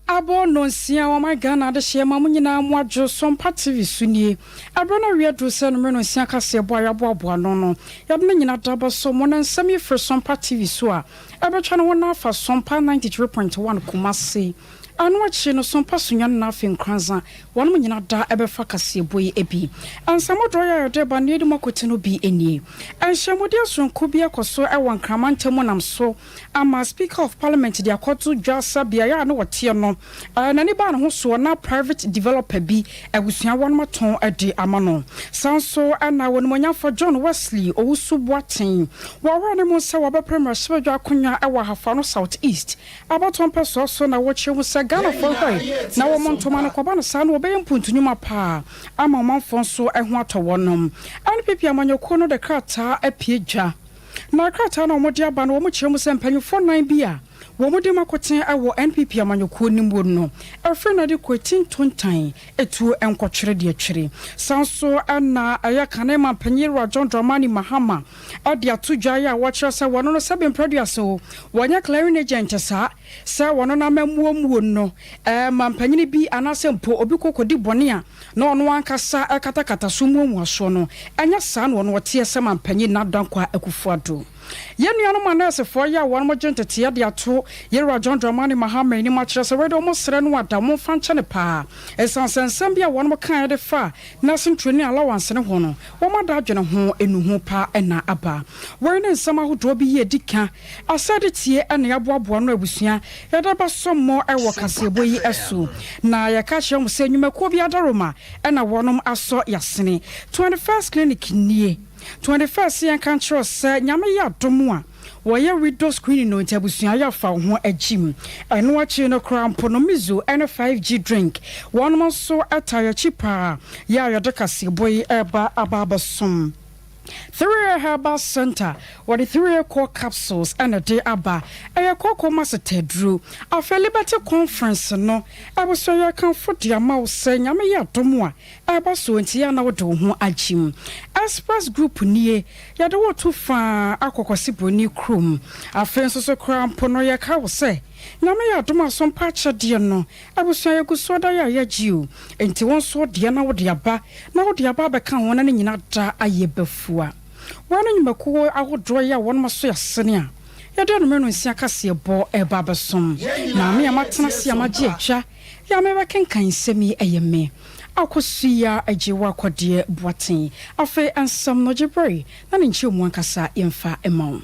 Abɔ nnɔnsia wɔ ɔman Ghana adehyeɛ ma mo nyinaa mo adwo Sompa TV so nie. Ɛberɛ no awie aduru sɛ anwummerɛ nnɔnsia kaseɛbɔ a yɛaboaboa ano no yɛde no nyina da bɛsɔ mo na nsɛm yi firi Sompa TV so a ɛbɛtwa ne ho na afa Sompa 93.1 Kumasi. Ɛno akyi no Sompa Sunyani na afei Nkoranza wɔnom nyina da ɛbɛfa kaseɛbɔ yi bi. Nsɛm hodoɔ yi a yɛde ba no yɛdi mu akoten no bi nie. Nhyiamudeɛ soronko bi ɛkɔ so wɔ Nkraman ntamu nam so ama Speaker of Parliament de akɔto dwa sɛ beaeɛ a na ɔteɛ no, n'ani baa ne ho soɔ na private developer bi abusua wɔnom atɔn de ama no. Saa nso na Onimuonyamfoɔ John Wesley Owusu Boateng wɔ ɔwerɛ no mu sɛ wɔbɛpere mmarahyɛbadwa akonnwa wɔ Ahafo Ano South East abatoɔ mpɛsoa so na wɔkyerɛ mu sɛ Ghanafoɔ nhwɛe na wɔmmɔ ntoma no kɔba no saa na wɔbɛyɛ mpuntu nnwuma paa ama ɔmanfoɔ nso ho atɔ wɔnom. NPP amanyɔkuo no de krataa apue dwa. Na krataa no a wɔde aba no, wɔkyerɛ mu sɛ mpanyimfoɔ nan bi a wɔdi mu akoten wɔ NPP amanyɔkuo no mu no afiri no de kɔ Ntontan tuo nkɔtwere deɛ twere. Saa nso na ɛyɛ kane mampanyin Yewura John Dramani Mahama de ato dwa yi a wɔkyerɛ sɛ wɔno no sɛbe mprɛduasa o, wɔnyɛ clearing agent saa sɛ wɔno no amammuomuo no mampanyini bi anaasɛ mpo obi kɔ kɔdi bɔne a na ɔno ankasa katakata so muamua soɔ no, ɛnyɛ saa na ɔno ɔteɛ sɛ mampanyin Nana Dankwa Akufo-Addo. Yɛn nuanom anɛɛsefoɔ yi a wɔnom gye nteteɛ de ato Yɛwura John Dramani Mahama anim akyerɛ sɛ wei deɛ wɔn srɛ no ada wɔn mfa nkyɛ no paa ɛsiane sɛ nsɛm bi a wɔnom kaeɛ de fa nursing training allowance no ho no wɔn ada adwene ho nnuho paa na aba. Wei ne nsɛm ahodoɔ bi yi ɛdi ka Asɛde tie na yɛaboaboa ano abusua yɛde bɛsom mo wɔ kaseɛbɔ yi so. Na yɛka kyerɛ mo sɛ nnwumakuo bi adaworoma na wɔnom asɔ yasene. 21st Clinic nie. 21st yɛnka nkyerɛ wo sɛ Nyame yɛ adom a wɔyɛ widow screening no nti abusua yɛ fa wo ho agyim. Ɛno akyiri no koraa mpo no Mizu ne 5G drink wɔnom nso taa yɛakyi paa yɛ a yɛde kaseɛbɔ yi reba aba abɛsom. Three Herbal Centre, wɔde Three Core Capsules na ɛde aba. Ɛyɛ kooko maseta aduru. Afei Liberty Conference no, abusua yɛrekamfo de ama wo sɛ Nyame yɛ adom a ɛreba so nti yɛ a na wode wo ho agye mu. Express Group nie, yɛde wo reto faa akɔ Kwasi Broni kurom. Afei nso so koraa mpo no yɛkae wo sɛ Nyame yɛ adom a so mpa akyɛdeɛ no Abusua yɛgu so da yɛ a yɛgye o Enti wo nso wo deɛ na wode aba Na wode aba abɛka ho na ne nyina da ayɛ bafua Wei ne nnwumakuo ahodoɔ yi a wɔnom aso yɛasene a Yɛde anwummerɛ nonsia kaseɛbɔ reba abɛsom Maame a matena ase a magye agya yɛ a merebɛkenkan nsɛm yi ɛyɛ me Akosua Agyewa Kɔdeɛ Boateng Afei nsɛm no gye bere na ne nkyerɛmu ankasa yɛmfa mma wo.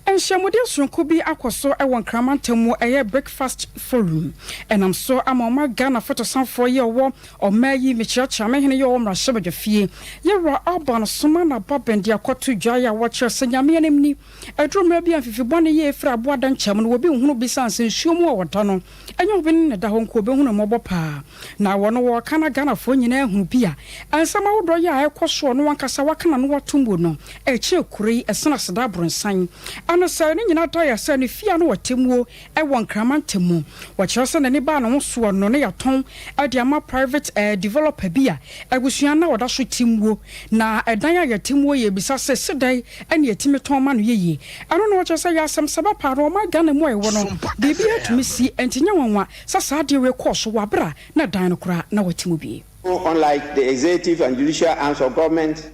Nhyiamudie soronko bi akɔ so wɔ Nkran mantam mu, ɛyɛ Breakfast Forum. Ɛnam so ama ɔman Ghana fotosanfoɔ yi a ɔwɔ ɔman yi mekyeakyea me hene yi a ɔwɔ mmarahyɛbadwafie, Yɛwura Alban Soma Nababɛn de akɔto dwa yi a wɔkyerɛ sɛ Nyame anim ni, ɛduru mmerɛ bi a mfifi bɔne yie firi aboa dɛnkyɛm no obi nhunu bi sane sɛ nsuo mu a ɔda no ɛnyɛ obi ne na ɛda hɔ nko ɔbɛhunu mmɔbɔ paa na wɔno wɔreka na Ghanafoɔ nyinaa ahunu bi a nsɛm ahodoɔ yi a ɛrekɔ so ɔno ankasa waka n'ano ato mu no ɛkyerɛ kuro yi ɛsene aseda abronsan ɛne sɛ ne nyinaa da yɛ sɛ ne fie a na ɔte muo wɔ Nkraman ntamu. Wɔkyerɛ sɛ n'ani baa ne ho soɔ no na yɛatɔn de ama private developer bi a abusua no a ɔda so te muo. Na ɛdan a yɛte muo yi yɛbisa sɛ sedɛn na yɛtumi tɔn ma no yɛyie? Ɛno na wɔkyerɛ sɛ yɛ asɛm sɛ bɛpaa no ɔman Ghana mu a yɛwɔ no biribiara tumi si ɛnti nyɛ nwanwa sɛ saa adeɛ wei kɔɔ so wɔ aberɛ a na dan no koraa na wɔte mu bi. Unlike the executive and judicial arms of government,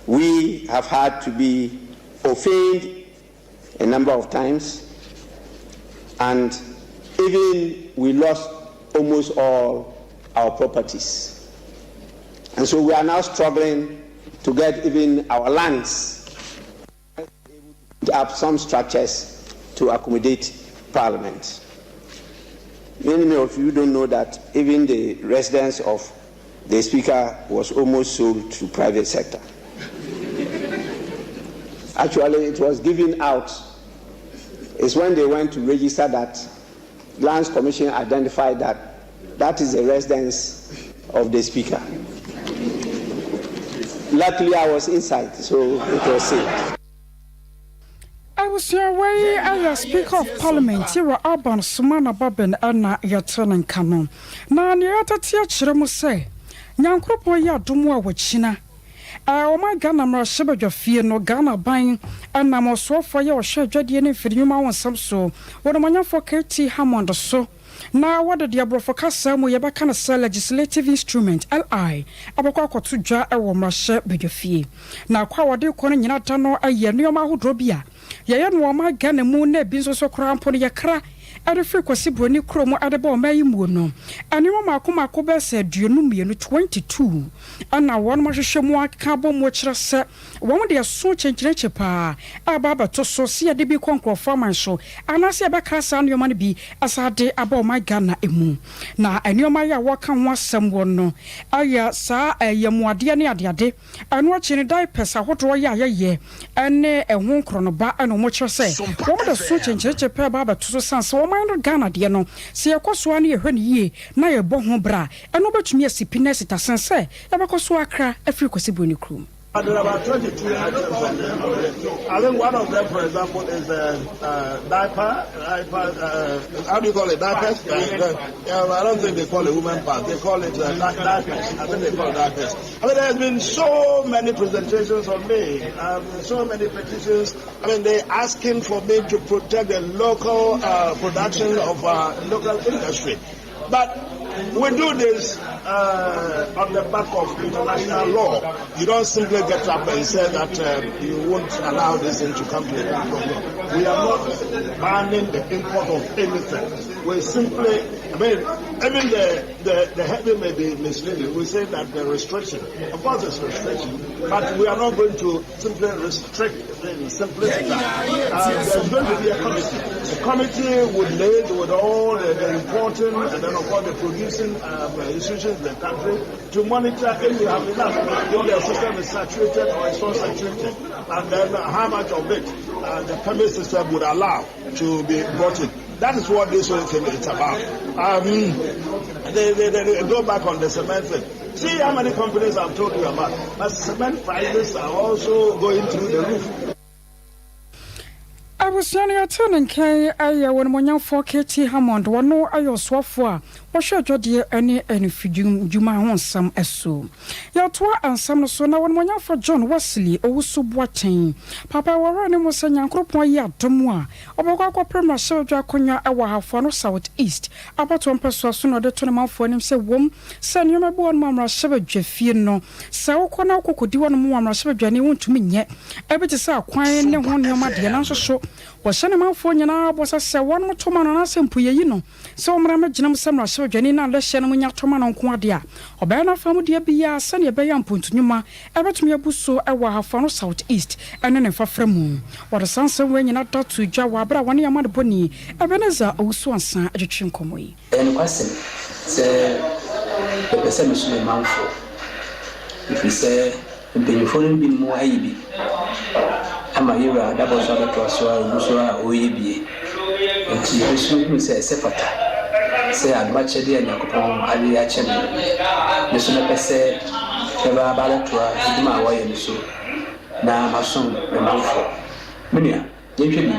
we have had to be profaned a number of times, and even we lost almost all our properties. And so we are now struggling to get even our lands put up some structures to accommodate Parliament. Many of you don't know that even the residence of the Speaker was almost sold to private sector. Actually, it was given out. It's when they went to register that Lands Commission identified that that is the residence of the Speaker. Luckily, I was inside, so it was safe. Abusua wei yɛ Speaker of Parliament Yewura Alban Sumana Bagbin na yɛte ne nka no. Na nea yɛatete akyerɛ mu sɛ Nyankoropɔn yɛ adom a wakyina ɔman Ghana mmarahyɛbadwafie no, Ghana aban nam ɔsoafoɔ a ɔhwɛ adwadie ne mfiri nnwuma ho nsɛm so, Onimuonyamfoɔ KT Hammond so. Na wɔde deɛ Borɔfo kasa mu yɛbɛka no sɛ Legislative Instrument, LI, abɛkɔ akɔto dwa wɔ mmarahyɛ badwafie. Na kɔ a wɔde rekɔ no nyina da no yɛ nnoɔma ahodoɔ bi a yɛyɛ no wɔ ɔman Ghana mu na ebi nso so koraa mpo no yɛkra de firi Kwasi Broni kuro mu de ba ɔman yi muo no. Nnoɔma mmaako mmaako bɛyɛ sɛ 22, 22, na wɔnom ahwehwɛ mu akeka abɔ mu kyerɛ sɛ Wɔn de ɛso kyenkyerenkye paa reba abɛto so sɛ yɛde bi kɔ nkurɔfoɔ aman so anaasɛ yɛbɛkra saa nnoɔma no bi asan de aba ɔman Ghana mu. Na nnoɔma yi a wɔreka ho asɛm wɔ no yɛ saa yamuadeɛ ne adeade. Ɛno akyi no diapers ahodoɔ yi a yɛyɛ ne ɛho nkorɔnoba na wɔkyerɛ sɛ wɔn de so kyenkyerenkye paa reba abɛto so sane sɛ ɔman no Ghana deɛ no sɛ yɛkɔ so ara na yɛhwɛ no yie na yɛbɔ ho bra a ɛno bɛtumi asi pi na asi ta sen sɛ yɛbɛkɔ so akra afiri Kwasi Broni kurom. There are about 22 items on there. I think one of them, for example, is a diaper. Diaper how do you call it? Diapers? Yeah, I don't think they call it women part. They call it diapers. I think they call it diapers. I mean, there's been so many presentations on me, so many petitions. I mean, they're asking for me to protect the local production of local industry. But we do this on the back of international law. You don't simply get up and say that you won't allow this thing to come to the country. We are not banning the import of anything. We simply, I mean, even the, the, the heavy may be misleading. We say that the restriction, of course it's restriction, but we are not going to simply restrict the simplicity. There's going to be a committee. The committee would liaise with all the, the importing and then of course the producing institutions in the country to monitor if we have enough, if the system is saturated or it's not saturated, and then how much of it the permit system would allow to be brought in. That is what this whole thing is about. They, they, they, go back on the cement thing. See how many companies I've told you about. But cement prices are also going through the roof. Abusua no yɛtee ne nka yi yɛ Onimuonyamfoɔ KT Hammond, ɔno yɛ ɔsoafoɔ a ɔhwɛ adwadeɛ ne anifidwuma ho nsɛm so. Yɛtoa nsɛm no so na Onimuonyamfoɔ John Wesley Owusu Boateng, papa wɔ werɛ ne mu sɛ Nyankoropɔn ayi adom a ɔbɛkɔ akɔpere mmarahyɛbadwa akonnwa wɔ Ahafo Ano South East abatoɔ mpɛsoa so na ɔde to ne manfoɔ anim sɛ wom sɛ nneɛma bi wɔ hɔnom a mmarahyɛbadwa fie no sɛ wokɔ na wokɔkɔdi hɔnom wɔ mmarahyɛbadwani wontumi nyɛ Ebi te sɛ akwan ne ho nneɛma deɛ, nanso so wɔhyɛ ne manfoɔ nyinaa bɔ sɛ sɛ wɔnom to ma no anaasɛ mpo yɛyi no sɛ ɔmmra mmɛgyina mu sɛ mmarahyɛbadwani na adehyeɛ no mu nya to ma no nko ara deɛ a, ɔbɛyɛ n'afamudeɛ biara sɛdeɛ ɛbɛyɛ a mpontu-nnwuma bɛtumi abu so wɔ Ahafo Ano South East ne ne mfafra mu. Wɔde saa nsɛm wei nyinaa da too dwa wɔ aberɛ a wɔne amanebɔni Ebenezer Owusu-Ansah retwetwe nkɔmmɔ yi. Ɛyɛ nokwasɛm sɛ mepɛ sɛ mesom me manfoɔ, ɛfiri sɛ Mpanyimfo no binom ayi bi ama Yewura Adabɔ so abɛtoa so a ogu so a ɔreyɛ bie. Enti me nso mehunu sɛ ɛsɛ fata sɛ adom akyɛdeɛ a Nyankopɔn ade akyɛ me no, me nso mɛpɛ sɛ mɛba aba abɛtoa adwuma a wɔyɛ no so na masom me manfoɔ. Me nua, yɛnhwɛ biribi.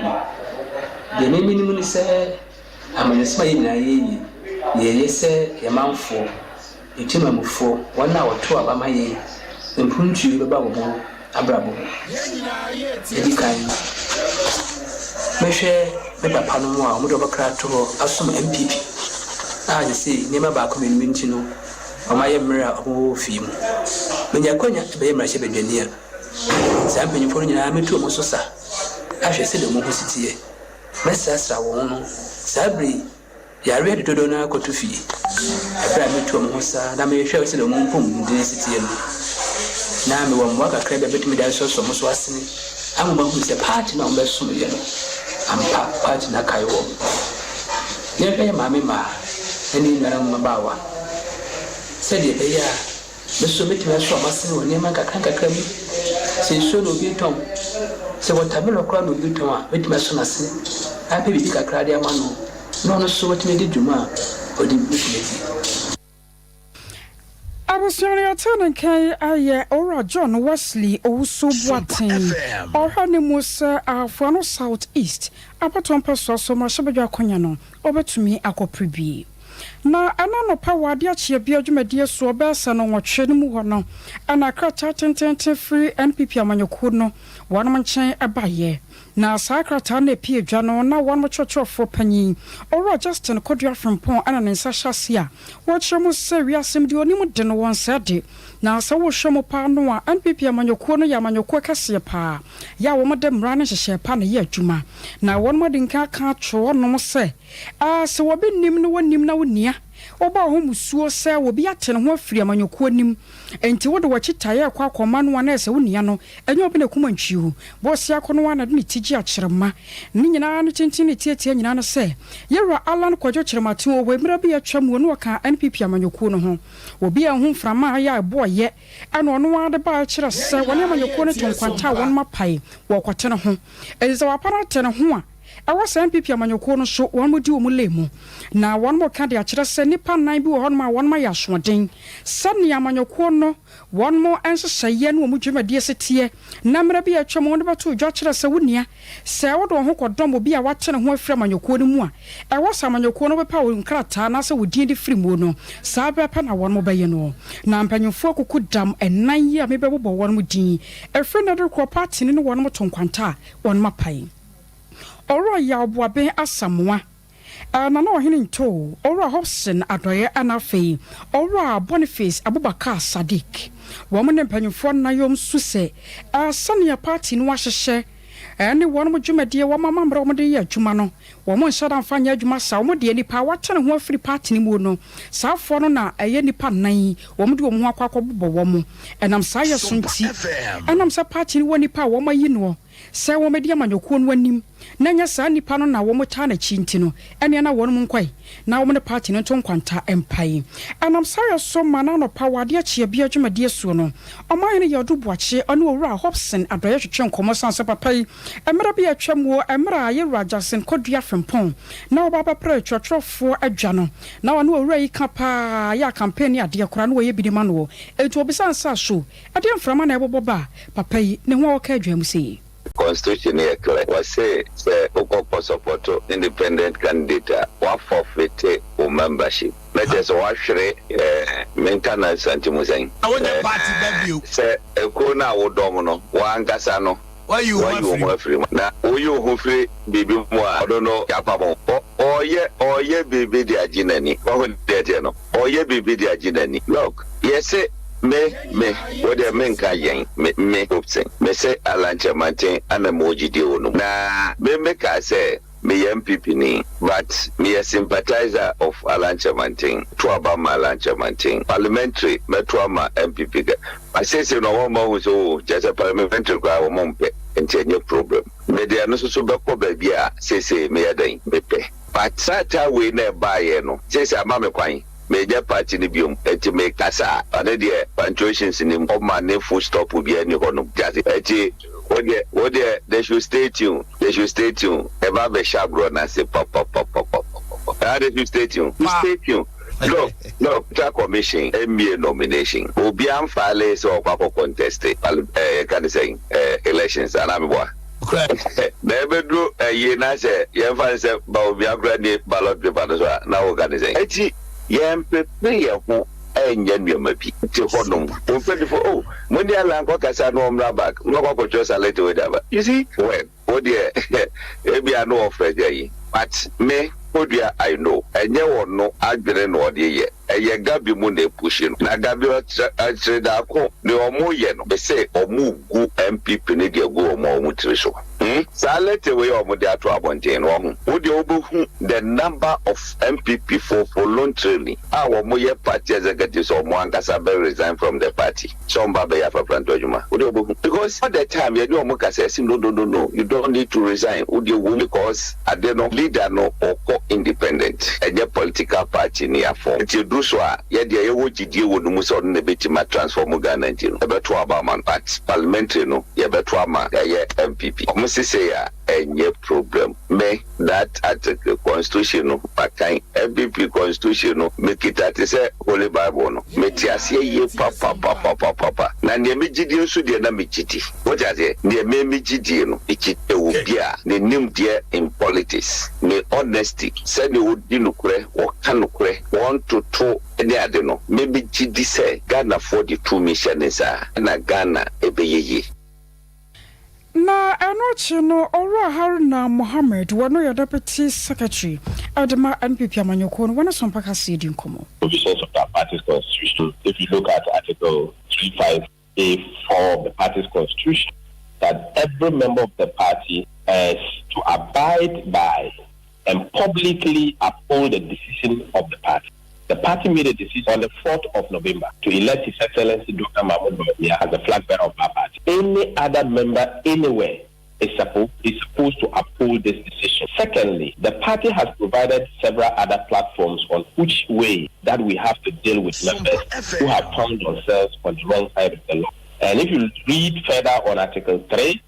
Deɛ me menim ne sɛ amanyɔsɛm a yɛn nyinaa yɛyɛ yi, yɛyɛ sɛ yɛn manfoɔ. Atemammufoɔ, wɔn a wɔto aba ma yɛn, mpuntuo bɛba wɔn abrabɔ mu. Ɛdi kan, mɛhwɛ me papa nom a wɔde wɔn kra ato hɔ asom NPP a sesei nneɛma baako mmienu bi nti no wɔayɛ mmerɛ a wɔwɔ fie mu. Menya akwanya bɛyɛ mmarahyɛbadwani a, saa mpanyinfoɔ no nyinaa mɛtu wɔn so sa ahwɛ sɛdeɛ wɔn ho si teɛ. Mɛsrasra wɔn no saa berɛ yi. Yareɛ de dodoɔ no ara kɔto fie. Ɛberɛ a metu wɔn ho sa na merehwɛ sɛdeɛ wɔn mpɔmuden si teɛ no, na mewɔ mmoa kakra bi a mɛtumi de asosɔ wɔn so asene ama wɔahunu sɛ paati no a wɔbɛsomeeɛ no, ampa paati no akae wɔn. Yɛnhwɛ yɛn maame mmaa ne yɛn nuanom mmabaawa sɛdeɛ ɛbɛyɛ a Me nso mɛtumi asɔ m'asene wɔ nneɛma nkakrankakra mu. Sɛ nsuo na obi retɔn, sɛ wɔtamelɔ koraa na obi retɔn a, mɛtumi asɔ n'asene apɛ biribi kakra de ama no na ɔno nso watumi adi dwuma a ɔde bɛtumi adi. Abusua no yɛtee ne nka yi ayɛ Owura John Wesley Owusu Boateng, ɔhwɛ ne mu sɛ Ahafo Ano South East abatoɔ mpɛsoa so mmarahyɛbadwa akonya no ɔbɛtumi akɔpere bi. Na ɛno anɔpa wɔ adeɛ kyeɛ bia dwumadie soɔ bɛyɛ sɛ nnɔnwɔtwe no mu hɔ no na krataa tenteenten firi NPP amanyɔkuo no wɔnom nkyɛn baeɛ. Na saa krataa no a epue dwa no, na wɔn kyerɛkyerɛfoɔ panyin, Owura Justin Kodua Frimpong na ne nsa hyɛ ase a wɔrekyerɛ mu sɛ wiase mu deɛ onim de no wɔnsɛe de. Na sɛ wohwɛ mu paa no a, NPP amanyɔkuo no yɛ amanyɔkuo kɛseɛ paa yɛ a wɔde mmara ne nhyehyɛɛ pa na ɛyɛ adwuma. Na wɔn adi nkan aka ato hɔnom sɛ, sɛ obi nnim na wɔnnim na wonia, wobɔ wo ho mmusuo sɛ obi ate ne ho afiri amanyɔkuo no mu, enti wode w'akyi taeɛ rekɔ akɔma no a na ɛsɛ wonia no. Ɛnyɛ obi na ɛkum antwi o. Bosiako no ara na ɛde ne ti gye akyerɛma. Ne nyinaa ne tenten ne tiatia nyinaa ne sɛ, Yɛwura Allan Kwadwo Kyerematen wɔ hɔ mmerɛ bi a atwa mu no ɔkaa NPP amanyɔkuo no ho. Obi anhu mframa a ɛyɛ a ɛbɔeɛ ɛna ɔno ara de baeɛ kyerɛ sɛ wɔne amanyɔkuo no to nkwanta a wɔnom apae wɔ ɔkwate no ho. Enti sɛ wapa no ate ne ho a, ɛwɔ sɛ NPP amanyɔkuo no nso wɔnom di wɔn lane mu. Na wɔnom reka de akyerɛ sɛ nnipa nnan bi wɔ hɔnom a wɔnom ayɛ asoɔden sɛdeɛ amanyɔkuo no Wɔn nhyehyɛeɛ ne wɔn dwumadie se teɛ, na mmerɛ bi a atwam wɔde bɛtoo dwa kyerɛ sɛ wo nua, sɛ wode wo ho kɔdɔm obi a wate ne ho afiri amanyɔkuo no mu a, ɛwɔ sɛ amanyɔkuo no bɛpa wo nkrataa anaasɛ wo din de firi muo no, saa berɛ pɛ na wɔn bɛyɛ no. Na mpanyimfoɔ akukudam nnan yi a mebɛbobɔ wɔn din, ɛfiri nnɛ de rekorɔ paatini ne wɔn to nkwanta a wɔn apae. Owura Yaw Boaben Asamoah. Nana Ɔhene Ntoo, Owura Hobson Adɔeɛ ɛna afei Owura Boniface Abubakar Sadiq. Wɔn ne mpanyinfoɔ nnan su sɛ sɛnea party no ahyehyɛ ne wɔn dwumadie, wɔn amammerɛ a wɔde yɛ adwuma no, wɔn nhyɛ da mfa nyɛ adwuma saa. Wɔn deɛ nnipa a wɔate ne ho afiri party no mu no, saa foɔ no na ɛyɛ nnipa nnan yi, wɔn de wɔn ho akɔ akɔbobɔ wɔn. Ɛnam saa yɛ so nti, ɛnam sɛ party no wɔ nnipa a wɔn ayi noɔ, sɛ wɔmmɛdi amanyɔkuo no anim na ɛnyɛ saa nnipa no na wɔtaa n'akyi nti no, ɛnneɛ na wɔnom nkɔe na wɔn ne party no nto nkwanta mpae. Ɛnam saa yɛ so ma na anɔpa wɔ adeɛ kyeɛ bia dwumadie soɔ no, Ɔmanhene Yadu Boakye ɔne Owura Hobson Adɔeɛ twetwe nkɔmmɔ sane sɛ papa yi mmerɛ bi a atwa muo mmerɛ a Yɛwura Jackson Kodua Frimpong na ɔba abɛpere twerɛtwerɛfoɔ adwa no na ɔne Owura yi ka paa yɛ a campaign ne adeɛ koraa na wɔyɛ bi de ma noɔ enti ɔbisaa no sɛ aso Ɛdeɛn mframa na ɛbobɔ ba a papa yi ne ho a ɔka adwaa mu sei? Constitution no yɛ clear, wɔse sɛ wokɔ kɔ sɔpɔto independent candidate a, wa forfeite wo membership, na kyerɛ sɛ wahwere eh, menka no Asante mu sɛn? Na wonyɛ party ba bio. Sɛ ekuo no a wodɔm no, wo ankasa no, Wayi wo ho wayi wo afiri ho mu. afiri mu. Na woyi wo ho firi biribi mu a, ɔno no, yɛapam wo. Ɔ, ɔreyɛ, ɔreyɛ biribi de agye n'ani. Wahu deɛ ɛteɛ no? Ɔreyɛ biribi de agye n'ani. Look, yɛse me, me, wo deɛ menka yɛn, me, me, Hobson, mese Allan Kyerematen ana mewɔ gyidie wɔ no mu. Na me, mekaa sɛ meyɛ NPP ni, but meyɛ sympathizer of Allan Kyerematen. To aba ma Allan Kyerematen. Parliamentary, mɛto ama NPP. But seesei no wɔn ahu sɛ oh, kyerɛ sɛ parliamentary koraa wɔn mpɛ, nti ɛnyɛ problem. Mede ɛno nso so bɛkɔ baabi a seesei meyɛ dɛn, mepɛ. But krataa wei na ɛbaeɛ no, seesei ama me kwan, menyɛ party no biom, nti mekasa a, ɔno deɛ punctuations nnim, ɔma ne full stop biara nni hɔnom, te ase? Nti wo deɛ, wo deɛ they should stay tuned, they should stay tuned, ɛba abɛhyɛ agorɔ no ase papapapapapapa, ah they should stay tuned, stay tuned, look, look, Electoral Commission mmie nomination, obiara mfile sɛ ɔkɔ akɔ contest, eh, yɛka ne sɛn, eh, elections, anaa meboa? Na ɛbɛduru ayie na sɛ yɛmfa no sɛ Bawumia koraa nni ballot paper no so a, na woka ne sɛn? Enti yɛmpepere yɛn ho nyɛ nneɛma bi. Te hɔnom, wo mpanyinfoɔ, oh, mo ne Allah nkɔkasa na ɔmmra back, moakɔ akɔtwerɛ saa letter wei de aba. You see? Well, wo deɛ, ebia na wɔfrɛ gya yi, but me, Kodua, I know, ɛnyɛ ɔno adwene na ɔde yɛ. Ɛyɛ Gabi mu na epushi no. Na Gabi ɔkyere daako nea ɔmo yɛ no mese ɔmo gu NPP no de agu ɔmo a ɔmo tiri so hmm saa letter wei a ɔmo de ato abɔnten no wahu wo deɛ wobɛhu the number of NPP foɔ voluntarily a ɔmo yɛ party executives a ɔmo ankasa bɛ resign from the party sɛ ɔmo ba bɛyɛ afrafranto adwuma wo deɛ wobɛhu because all the time yɛne ɔmo kasa yɛse no no no no you don't need to resign wo deɛ wom because Ade no leader no ɔkɔ independent ɛnyɛ political party ne afɔm nti ɛduru so a yɛdeɛ yɛwɔ gyidie wɔ no mu sɛ ɔno na ɛbɛtumi a transform Ghana nti no yɛbɛto aba ama no but parliamentary no yɛbɛto ama ɛyɛ NPP ɔmo se sei a ɛnyɛ problem me that article constitution no makan NPP constitution no mekita te sɛ holy bible no mete aseɛ yie papapapapapa na neɛ megyidie nso deɛ na megyidi. Wote aseɛ? Deɛ me me gye die no, megye die obi a ne nimdeɛ in politics, ne honesty, sɛdeɛ ɔdi nokorɛ, ɔka nokorɛ, ɔntoto ne ade no, me me gye di sɛ Ghanafoɔ de tumi hyɛ ne nsa a, ɛna Ghana ɛbɛyɛ yie. Na ɛno akyi no, Owura Haruna Mohammed, wɔno yɛ Deputy Secretary de ma NPP amanyɔkuo no, wɔne Sompa Kaseɛ di nkɔmmɔ. Provisions of the party's constitution. If you look at Article 35A4 of the party's constitution, that every member of the party is to abide by and publicly uphold the decision of the party. The party made a decision on the 4th of November to elect His Excellency Dr. Mahmoud Bawumia as the flag bearer of our party. Any other member anywhere is, suppo- is supposed to uphold this decision. Secondly, the party has provided several other platforms on which way that we have to deal with members who have found themselves on the wrong side of the law. And if you read further on Article 3,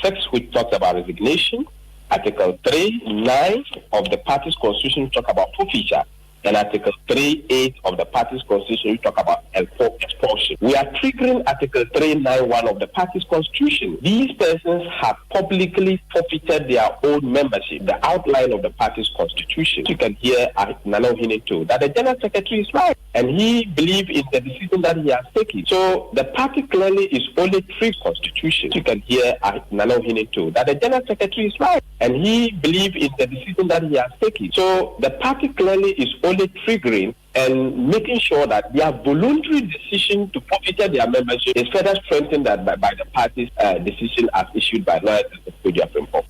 6, which talks about resignation, Article 3, 9 of the party's constitution talk about forfeiture, and Article 3, 8 of the party's constitution, we talk about expulsion. We are triggering Article 391 of the party's constitution. These persons have publicly forfeited their own membership, the outline of the party's constitution. You can hear Nana Ohene too, that the general secretary is right, and he believes in the decision that he has taken. So the party clearly is only three constitution. You can hear Nana Ohene too, that the general secretary is right, and he believes in the decision that he has taken. So the party clearly is only triggering and making sure that their voluntary decision to forfeit their membership is further strengthened that by, by the party's decision as issued by lawyer Kojo Frimpong.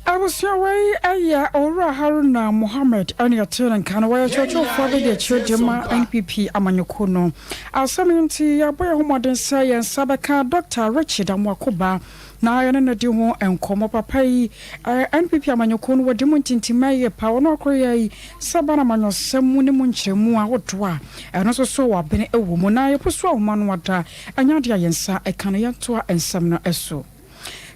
Abusua wei yɛ Owura Haruna Mohammed ɛne ɛte ne nka no wɔyɛ kyerɛkyerɛfoɔ bɛde akyerɛ de ma NPP amanyɔkuo no. Asɛm yi nti yɛabɔ yɛn ho mmɔden sɛ yɛn nsa bɛka Dr. Richard Amoakoba na yɛne no di ho nkɔmmɔ. Papa yi NPP amanyɔkuo no wɔde mu ntintima yie pa wɔn akɔyɛ yi sɛ ba no amanyɔsɛm mu ne mu nkyerɛmu ahodoɔ a ɛno nso so wabene wɔ mu na yɛpo so ahoma no wada ɛnyɛ adeɛ a yɛn nsa ɛka no. Yɛntoa nsɛm no so.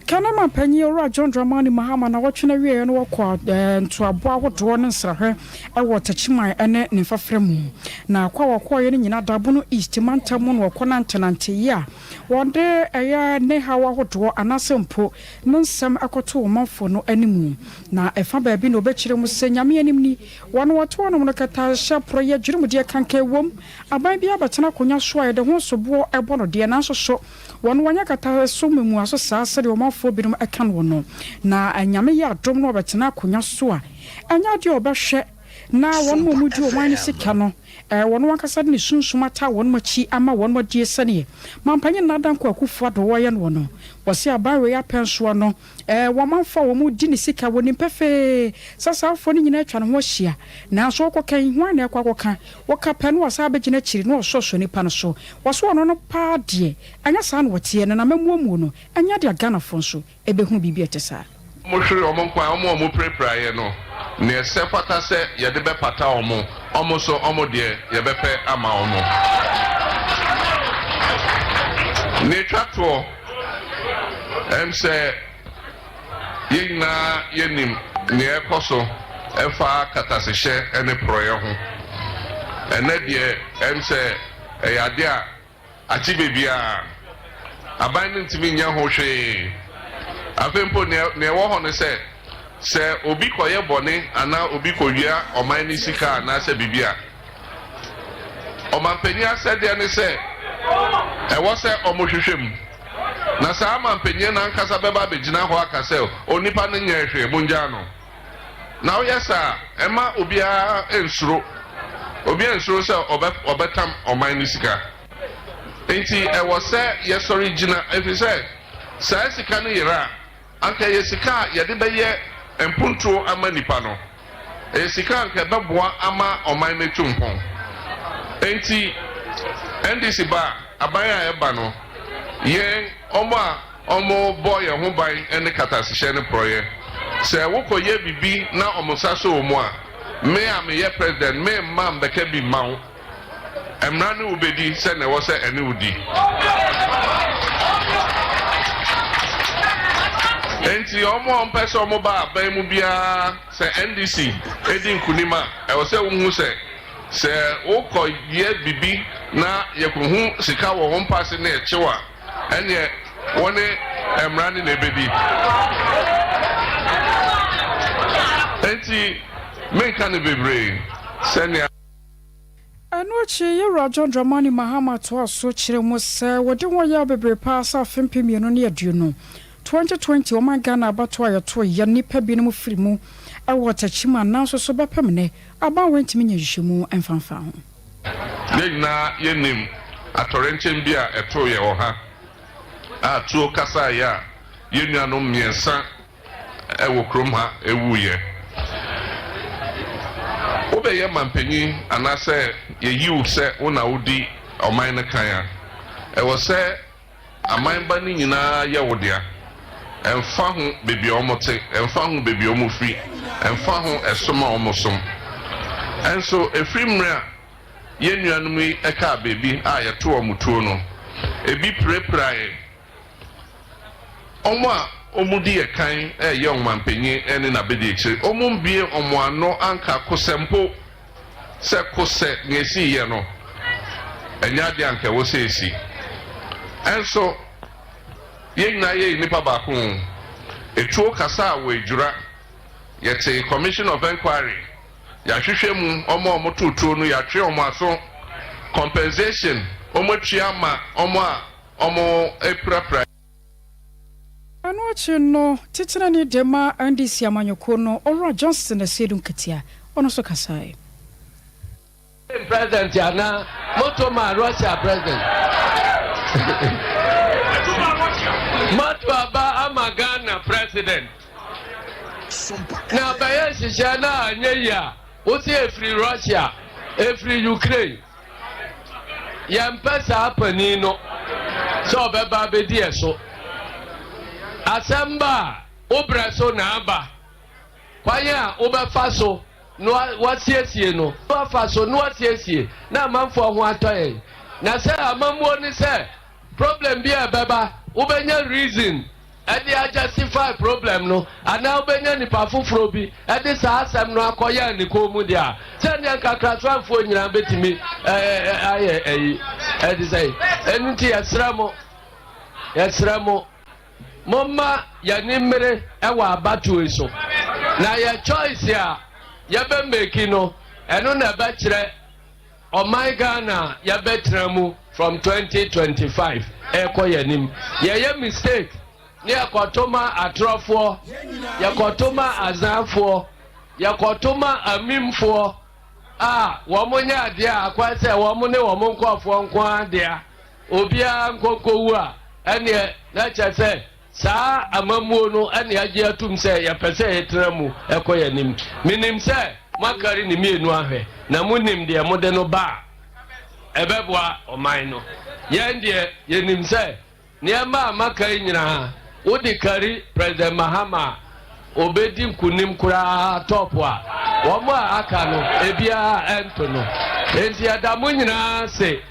Kanama panyin Owura John Dramani Mahama na wɔtwe no awieɛ no wɔkɔ ntoaboa ahodoɔ ne nsrahwɛ ɛwɔ Takyiman ne ne mfafra mu na kɔ a wɔkɔɔyɛ no nyinaa Dabono East mantam mu na wɔkɔ nantenante yi a wɔde ɛyɛ ne haw ahodoɔ anaasɛ mpo ne nsɛm akɔto ɔmanfoɔ no anim na ɛfa baabi na wɔbɛkyerɛ mu sɛ Nyame anim ni wɔn wɔte wɔnom no kɛta hyɛ porɔ yɛ dweremdeɛ kanka wom aban bi abɛtena akonnwa so a yɛde ho soboɔ ɛbɔ no deɛ nanso so wɔn wɔnyɛ kata so mmua so saa sɛdeɛ ɔmanfoɔ binom ɛka no no na Nyame yɛ adom no ɔbɛtena akonnwa so a ɛnyɛ adeɛ a ɔbɛhwɛ na wɔn mu a wɔdi ɔman no sika no wɔn ankasa de ne sunsum ata wɔn akyi ama wɔn adie sɛneɛ mampanyin Nana Danko Akufo Addo wɔyɛ no no wɔsi aban wei apɛnsoɔ no wɔn amanfoɔ a wɔn di ne sika wɔ nim pɛfɛɛ sɛ saa afoɔ no nyinaa atwa ne ho ahyia nanso wɔkɔka yi hwan na ɛkɔ akɔka wɔka pɛ no wɔsan abɛgyina akyiri na wɔsɔsɔ nipa no so wɔso ɔno no paa deɛ ɛnyɛ saa na wɔteɛ no na mɛmuamuo no ɛnyɛ deɛ Ghanafoɔ nso ɛbɛhu biribi a ɛte saa. Mohwere ɔmo nkwan ɔmo a ɔmo pirapiraeɛ no nea ɛsɛ fata sɛ yɛde bɛpata ɔmo ɔmo so ɔmo deɛ yɛbɛpɛ ama ɔmo. Nea etwa toɔ sɛ yɛn nyinaa yɛnim nea ɛkɔ so ɛfa katasehyɛ ne porɔeɛ ho ɛnɛ deɛ sɛ ɛyɛ adeɛ a akyi beebiara aban no ntumi nyɛ ho hwee. Afei mpo nea ɛwɔ hɔ no sɛ sɛ obi kɔyɛ bɔne anaa obi kɔwia ɔman ne sika anaasɛ biribi a ɔmanpanyin asɛdeɛ ne sɛ ɛwɔ sɛ ɔmo hwehwɛ mu na saa ɔmanpanyin n'ankasa bɛba abɛgyina hɔ aka sɛ onipa no nyɛ hwee mo ngyaa no na ɔyɛ saa ɛma obiara nsuro obiara nsuro sɛ ɔbɛ ɔbɛtam ɔman ne sika nti ɛwɔ sɛ yɛsɔre gyina ɛfiri sɛ saa sika no yera a anka yɛ sika a yɛde bɛyɛ mpuntuo ama nipa no ɛyɛ sika anka ɛbɛboa ama ɔman no etu mpɔn nti NDC ba aban a ɛba no yɛn ɔmo a ɔmo bɔ yɛn ho ban ne katasehyɛ ne porɔyɛ sɛ wokɔyɛ bibi na ɔmo nsa so wɔ mu a me a meyɛ president me mma mbɛka bi mma wo mmara ne wo bɛdi sɛ na ɛwɔ sɛ ɛne wo di nti ɔmo a ɔmpɛ sɛ ɔmo ba aban mu biara sɛ NDC edi nkunim a ɛwɔ sɛ wohu sɛ sɛ wokɔ yɛ bibi na yɛkɔhu sika wɔ wɔn mpaase ne ɛkyew a ɛneɛ wɔne mmara ne na ebedi nti menka no bebree sɛnea. Ɛno akyi, Yɛwura John Dramani Mahama toaa so kyerɛɛ mu sɛ wɔde ho yaw bebree paa sɛ afe 2020, 2020, ɔman Ghana abatoɔ a yɛtoeɛ nnipa binom firi mu wɔ Techiman nanso so bɛpem nnɛ, aban wei ntumi nyɛ nhwehwɛmu mfa mfaa ho. Yɛn nyinaa yɛnim atɔrɛnkyɛm bi a ɛtoo yɛn wɔ ha a tuo kasaeɛ a yɛn nuanom mmiɛnsa wɔ kurom ha wuiɛ. Wobɛyɛ manpanyin anaasɛ yɛyi wo sɛ wo na wodi ɔman no kan a, ɛwɔ sɛ aman ba no nyinaa yɛ wo dea. Ɛmfa ho baabi a wɔte, ɛmfa ho baabi a wɔfiri, ɛmfa ho ɛsom a wɔsom. Nso ɛfiri mmerɛ a yɛn nuanom yi kaa baabi a yɛto wɔn tuo no, ebi pirapiraeɛ. Wɔn a wɔdi yɛn kan reyɛ ɔmanpanyin ne n'abadiakyiri, wɔmmbue wɔn ano anka kosɛ mpo sɛ kosɛ nea esiiɛ no, ɛnyɛ adeɛ a anka ɛwɔ sɛ esi. Nso yɛn nyinaa yɛyɛ nnipa baako o. Etuo kasa a wɔ Ejura, yɛte Commission of Enquiry, yɛahwehwɛ mu, wɔn a wɔtoo tuo no, yɛatwe wɔn aso, compensation wɔatua ama wɔn a wɔapirapira. Ɛno akyi no, Titenani de ma NDC amanyɔkuo no, Owura Johnson Asiedu Nketia, ɔno nso kasaeɛ. President anaa moto ma Russia president. Moto aba ama Ghana president. Na bɛyɛ nhyehyɛ na anyɛ yi a, wosi efiri Russia, efiri Ukraine. Yɛmpɛ saa panin no sɛ ɔbɛba abɛdi yɛ so. Asɛm ba a, wo berɛ so na aba. Kwan a wobɛfa so na woasiesie no, woafa so na woasiesie na amanfoɔ ho atɔ yɛn. Na sɛ amammuo ne sɛ problem bi a ɛbɛba, wobɛnya reason de a justify problem no anaa wobɛnya nipa foforɔ bi de saa asɛm no akɔyɛ ne kɔn mu deɛ a, sɛdeɛ nkakrasoafoɔ nyinaa bɛtumi ayɛ ayi ɛde sɛ ɛno nti yɛsrɛ mo, yɛsrɛ mo, momma yɛne mmere wɔ abatoɔ yi so na yɛ choice a yɛbɛ make no, ɛno na ɛbɛkyerɛ Ɔman Ghana a yɛbɛtena mu from 2025 ɛrekɔ yɛn anim. Yɛyɛ mistake ne yɛkɔto ma atorɔfoɔ, yɛkɔto ma azanfoɔ, yɛkɔto ma amimfoɔ a wɔn nyɛ adeɛ a akwan sɛ wɔn ne wɔn nkurɔfoɔ nko ara dea, obiara nkɔnkɔwu a, ɛneɛ na kyerɛ sɛ Saa amammuo no na yɛagye atum sɛ yɛpɛ sɛ yɛtena mu kɔ yɛn anim. Menim sɛ moakari ne mmienu ahwɛ, na monim deɛ mode no ba a, ɛbɛboa ɔman no. Yɛn deɛ, yɛnim sɛ nneɛma a maka yi nyinaa, wode kari President Mahama a, ɔbɛdi nkonim koraa top a wɔn a aka no, ebiara ɛnto no. Enti yɛda mo nyinaa ase.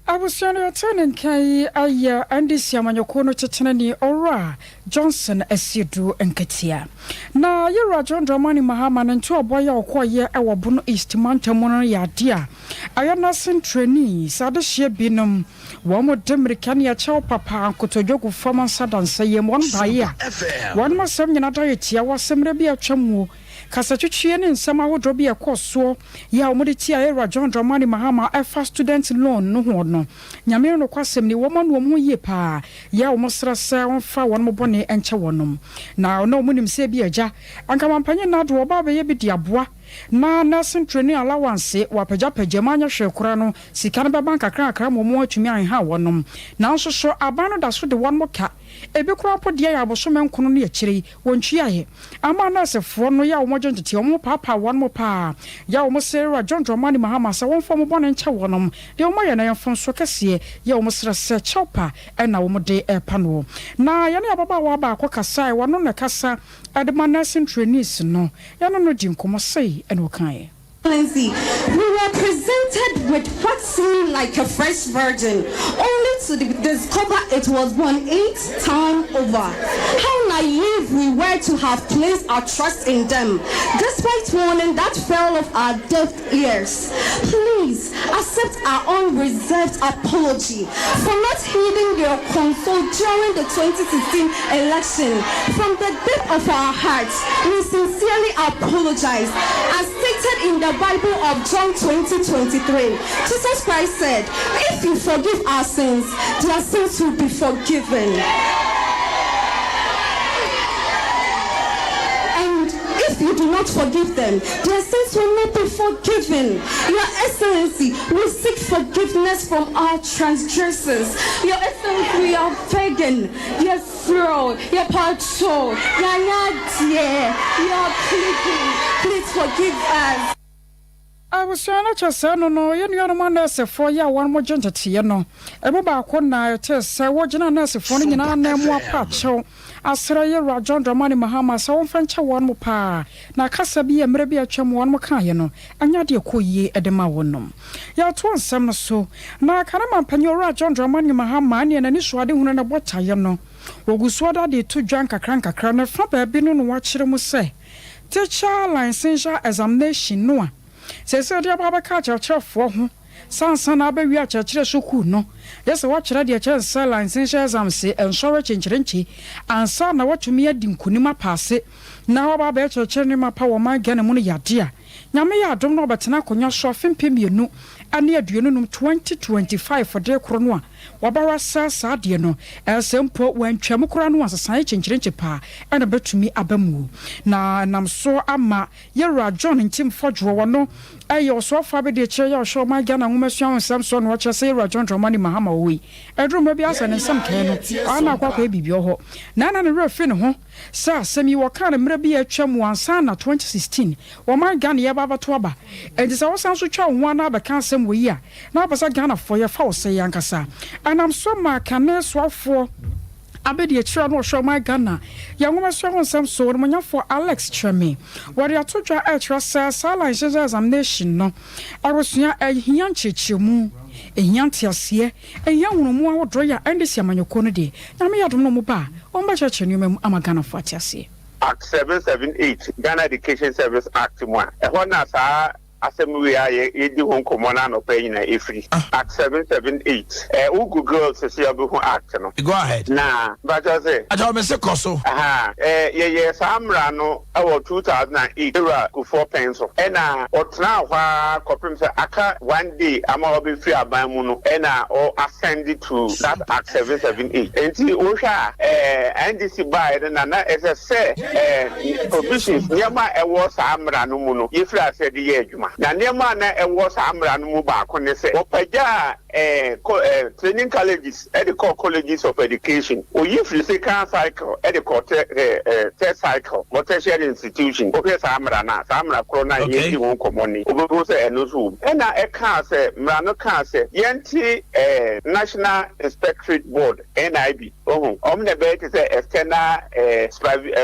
Abusua no yɛtee ne nka yi ayɛ NDC amanyɔkuo no kyekyereni Owura Johnson Asiedu Nketia. Na Yewura John Dramani Mahama ne ntoaboa yi a ɔkɔɔyɛ wɔ Bono East mantam mu no yɛ adeɛ a ɛyɛ nursing trainees adehyeɛ binom wɔn de mmirika ne ɛkyɛw papa nkotodwe gu fam nsa da nsa yam wɔn baeɛ a wɔn asɛm nyina da yɛ tiawa sɛ mmerɛ bi a atwa muo Kasatwitwie ne nsɛm ahodoɔ bi a ɛkɔɔ soɔ yi a wɔde tiaa Yɛwura John Dramani Mahama ɛfa student loan no ho no, Nyame no nokwasɛm ni, wɔn anu wɔn ho yie paa, yɛ a wɔsrɛ sɛ wɔmfa wɔn bɔne nkyɛ wɔnom. Na na wɔn nim sɛ ebia agya, anka Mampanyin Nado ɔba abɛyɛ bi de aboa na nursing training allowance wɔapagyapagya mu anyɛ hwee koraa no sika no bɛba nkakrankakra ma wɔn atumi anhaw wɔnom. Nanso so aban no da so de wɔn ka? Ebi koraa mpo deɛ yɛ abosome nkono ne akyire yi wɔntuaeɛ. Ama nɛɛsefoɔ no yɛ a wɔgye nteteɛ, wɔn paapaa wɔn mo paa, yɛ a wɔn srɛ Wura John Dramani Mahama sɛ wɔmfa wɔn bɔne nkyɛ wɔnom, deɛ wɔn ayɛ no yɛ mfomsoɔ kɛseɛ, yɛ a wɔn srɛ sɛ kyɛw pa na wɔn de repa noɔ. Na yɛne ababaawa baako kasaeɛ, ɔno na ɛkasa de ma nursing trainees no, yɛne no dii nkɔmmɔ, sei na ɔkaeɛ. Excellency, we were presented with what seemed like a fresh virgin, only to discover it was born eight time over. How naive we were to have placed our trust in them, despite warning that fell off our deaf ears. Please accept our unreserved apology for not heeding your console during the 2016 election. From the depth of our hearts, we sincerely apologize. As stated in the Bible of John 20:23, Jesus Christ said, If you forgive our sins, their sins will be forgiven. And if you do not forgive them, their sins will not be forgiven. Your Excellency, we seek forgiveness from our transgressions. Your Excellency, we are begging. Yes, Lord, your patrol, your we are pleading. Please forgive us. Abusua no kyɛ sɛɛ no no, yɛn nuanom anɛɛsefoɔ yi a wɔn gye nteteeɛ no, ɛmu baako na ɛtee sɛ wɔgyina anɛɛsefoɔ no nyinaa anan mu apa akyɛw asrɛ Yɛwura John Dramani Mahama sɛ ɔmfa nkyɛ wɔn paa na kasa bi a mmerɛ bi a atwam wɔn kaeɛ no anyɛ adeɛ ɛkɔ yie de ma wɔnom. Yɛtoa nsɛm no so na kane mampanyin Owura John Dramani Mahama neɛ n'anisoadehunu no botaeɛ no wɔgu so ada de reto dwa nkakra nkakra na ɛfa baabi no na wɔakyerɛ mu sɛ Teacher Licensure Examination no a seesei wɔde aba abɛka akyerɛkyerɛfoɔ ho sɛ ansa na abɛwie akyerɛkyerɛ sukuu no, gye sɛ woakyerɛ deɛ ɛkyɛn sɛ licensure exams nsɔre kyenkyerenkye ansa na woatumi adi nkunim apaase na woaba abɛyɛ kyerɛkyerɛni mapa wɔ ɔman Ghana mu no yɛ adeɛ a Nyame yɛ adom na ɔbɛtena akonnwa so afe 2025, 2025 de koro no a wabara saa saa adeɛ no sɛ mpo wantwa mu koraa no a nsesaeɛ kyenkyerenkye paa na ɛbɛtumi aba mu na ɛnam so ama Yɛwura John Ntim Fodjour ɔno yɛ ɔsoafoɔ abɛdiakyire yɛ ɔhwɛ ɔman Ghana nwomasua ho nsɛm soɔ na ɔkyerɛ sɛ Yɛwura John Dramani Mahama ɔwɔ yi ɛduru mmerɛ bi ara sɛ ne nsɛm kɛɛ no ɔa na akɔ akɔyɛ biribi ɔhɔ na na ne werɛ fi ne ho sɛ asɛm yi wɔkaa no mmerɛ bi a atwa mu ansa na 2016 ɔman Ghana yɛreba abɛto aba enti sɛ wosan nso twa wo ho ara na abɛka asɛm wɔ yi a na wopɛ sɛ Ghanafoɔ yɛfa wo sɛi ankasa ɛnam so maa kane soafoɔ Abɛdiakyire a na ɔhwɛ ɔman Ghana yɛ nwomasua ho nsɛm so onimuonyamfoɔ Alex Kyereme. Wɔde ato dwa ɛrekyerɛ sɛ saa Licensure Examination no abusua ɛhia nkyerɛkyerɛmu, ɛhia nteaseɛ, ɛhia nhunumu ahodoɔ yɛ a NDC amanyɔkuo no deɛ Nyame yɛ adom na wɔn ba a wɔn bɛkyerɛkyerɛ nneɛma mu ama Ghanafoɔ ate aseɛ. Act 778, Ghana Education Service Act mu a, ɛhɔ na saa Asɛm wei a yɛredi ho nkɔmmɔ no anɔpa yi nyinaa, ɛfiri Act 778. Ɛ, wo Google sese a wobɛhu Act no. Go ahead. Na, mpakyɛw se. Mpakyɛw mese kɔ so. Ahaa, ɛ, yɛyɛɛ saa mmara no wɔ 2008, Ewura Kufuor pɛn so. Ɛna ɔtenaa hɔ ara kɔpem sɛ aka one day ama wabɛfiri aban mu no, ɛna ɔ ascend to that Act 778. Enti wohwɛ a, ɛ, NDC baeɛ no na na ɛsɛ sɛ, ɛ, Provisions, nneɛma a ɛwɔ saa mmara no mu no, yɛfiri aseɛ de yɛ adwuma. Na nneɛma a na ɛwɔ saa mmara no mu baako ne sɛ, wɔpagyaa training colleges de kɔɔ colleges of education. Wɔyi firii second cycle de kɔɔ third cycle wɔ tertiary institution. Wohwɛ saa mmara no a, saa mmara korɔ no a yɛredi ho nkɔmmɔ nnɛ yi, wobɛhu sɛ ɛno nso wɔ mu. Ɛnna ɛkaa sɛ, mmara no kaa sɛ, yɛnte National Inspectorate Board, NIB, Wohu? Wɔn na ɛbɛyɛ te sɛ external eh,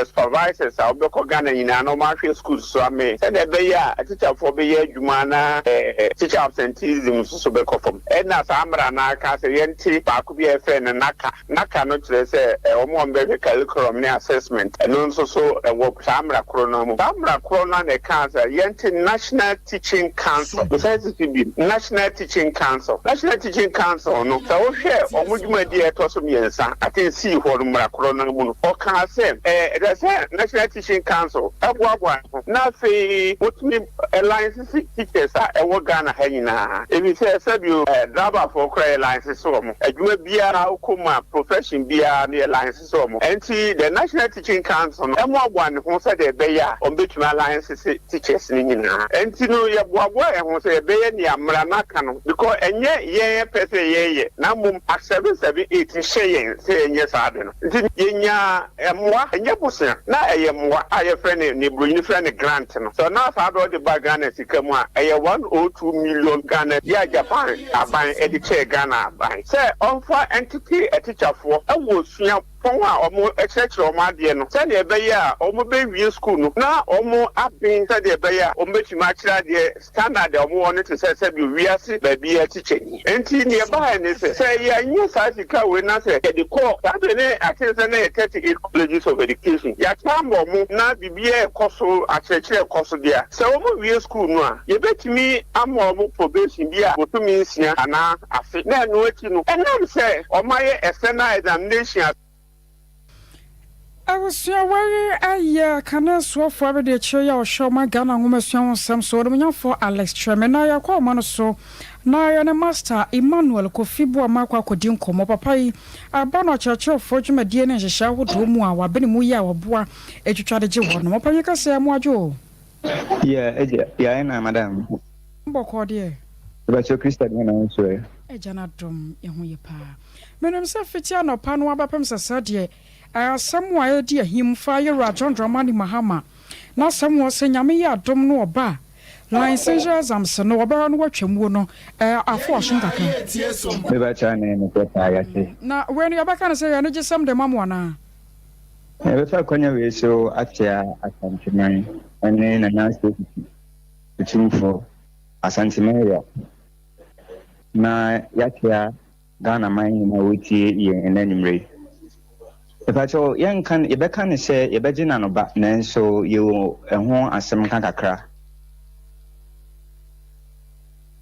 supervisors a wɔbɛkɔ Ghana nyinaa na wɔahwɛ schools so amee sɛnea ɛbɛyɛ a atikyafoɔ bɛyɛ adwuma na eh, teacher absenteeism nso so bɛkɔ fam. Ɛna saa mmara no ara ka sɛ yɛnte baako bi a yɛfrɛ no NaCCA. NaCCA no kyerɛ sɛ eh, wɔn a wɔbɛhwɛ curriculum ne assessment, ɛno nso so ɛwɔ saa mmara korɔ no ara mu. Saa mmara korɔ no ara na ɛkaa sɛ yɛnte National Teaching Council. Mesan sisi bio, National Teaching Council. National Teaching Council no, sɛ wohwɛ wɔn dwumadi a ɛtɔ so mmiɛnsa, I think sii hɔ no mmara korɔ no ara mu no, wɔkaa sɛ ɛsɛ sɛ National Teaching Council boaboa ne ho na afei wɔtumi license teachers a ɛwɔ Ghana ha nyinaa. Efisɛ sɛbio driverfoɔ koraa yɛ license wɔn. Adwuma biara wokɔ mu a, profession biara no yɛ license. sɛ wɔn. Ɛnti the National Teaching Council no mmoaboa ne ho sɛdeɛ ɛbɛyɛ a wɔbɛtumi alaensese teachers no nyinaa. Ɛnti no yɛboaboa yɛn ho sɛ yɛbɛyɛ nea mmara no aka no because ɛnyɛ yɛn pɛ sɛ yɛyɛ na mmom Act 778 hyɛ yɛn sɛ yɛnyɛ saa ade no. Nti yɛnyaa mmoa, ɛnyɛ bosea, na ɛyɛ mmoa a yɛfrɛ no, nea buronyini frɛ no grant no. Sɛ na saa ade wɔde ba Ghana sika mu a, ɛyɛ 102 million Ghana yɛ a Japan aban de kyɛɛ Ghana aban sɛ ɔmfa ntete atikyafoɔ wɔ sua. Sukuupɔn a wɔkyerɛkyerɛ wɔn adeɛ no sɛdeɛ ɛbɛyɛ a wɔbɛwie sukuu no na wɔaben sɛdeɛ ɛbɛyɛ a wɔbɛtumi akyerɛ adeɛ standard a wɔwɔ no te sɛ sɛdeɛ wiase baabiara tikyani. Enti deɛ ɛbaeɛ ne sɛ, sɛ yɛanyɛ saa sika wei na sɛ yɛde kɔ saa berɛ no I think sɛ na ɛyɛ 38 colleges of education, yɛakyɛ ama wɔn na biribiara rekɔ so, akyerɛkyerɛ rekɔ so deɛ a, sɛ wɔwie sukuu no a, yɛbɛtumi ama wɔn probation bi a bosome nsia anaa afe, na ɛno akyi no, ɛnam sɛ wɔayɛ external examination a. Abusua wei yɛ kane soafoɔ abadiakyire yi a ɔhwɛ ɔman Ghana nwomasua ho nsɛm so, Onimuonyamfoɔ Alex Kyereme. Na yɛkɔ ɔma no so na yɛne Master Emmanuel Kofi Boamah akɔ akɔdi nkɔmmɔ. Papa yi aba no akyerɛkyerɛfoɔ dwumadie ne nhyehyɛe ahodoɔ mu a wabene mu yi a wɔboa twitwa de gye wɔnom. Ɔpanyin kɛseɛ, mo adwo o. Yeah, agya, yeah, ɛna madam. Bɔkɔɔ deɛ. Mepakyɛw Krista deɛ na wo nso ɛ? Agya no adom yɛ ho yɛ paa. Menim sɛ fiti anɔpa no abɛpem sɛsɛɛ deɛ ɛyɛ asɛm a ɛredi ahim fa Yewura John Dramani Mahama n'asɛm wɔ sɛ Nyame yɛ adom no ɔba a Licensure exams no ɔbɛhɔ no watwa muo no ɛɛ afo ɔsom kakra. Mepakyɛw na ɛyɛ nokorɛ paa yɛate. Na wei no yɛbɛka no sɛ ɛyɛ anigyesɛm de ma mo anaa? Yɛbɛfa akwanya wei so akyea Asanteman ne Nana Osei Otumfoɔ, Asanteman Wura, na yɛakyea Ghana man nyinaa a wɔretie yɛn ɛnnɛ anwummerɛ yi. Mepakyɛw, yɛnka yɛbɛka no sɛ yɛbɛgye no anoba, nanso yɛwɔ ɛho asɛm ka kakra.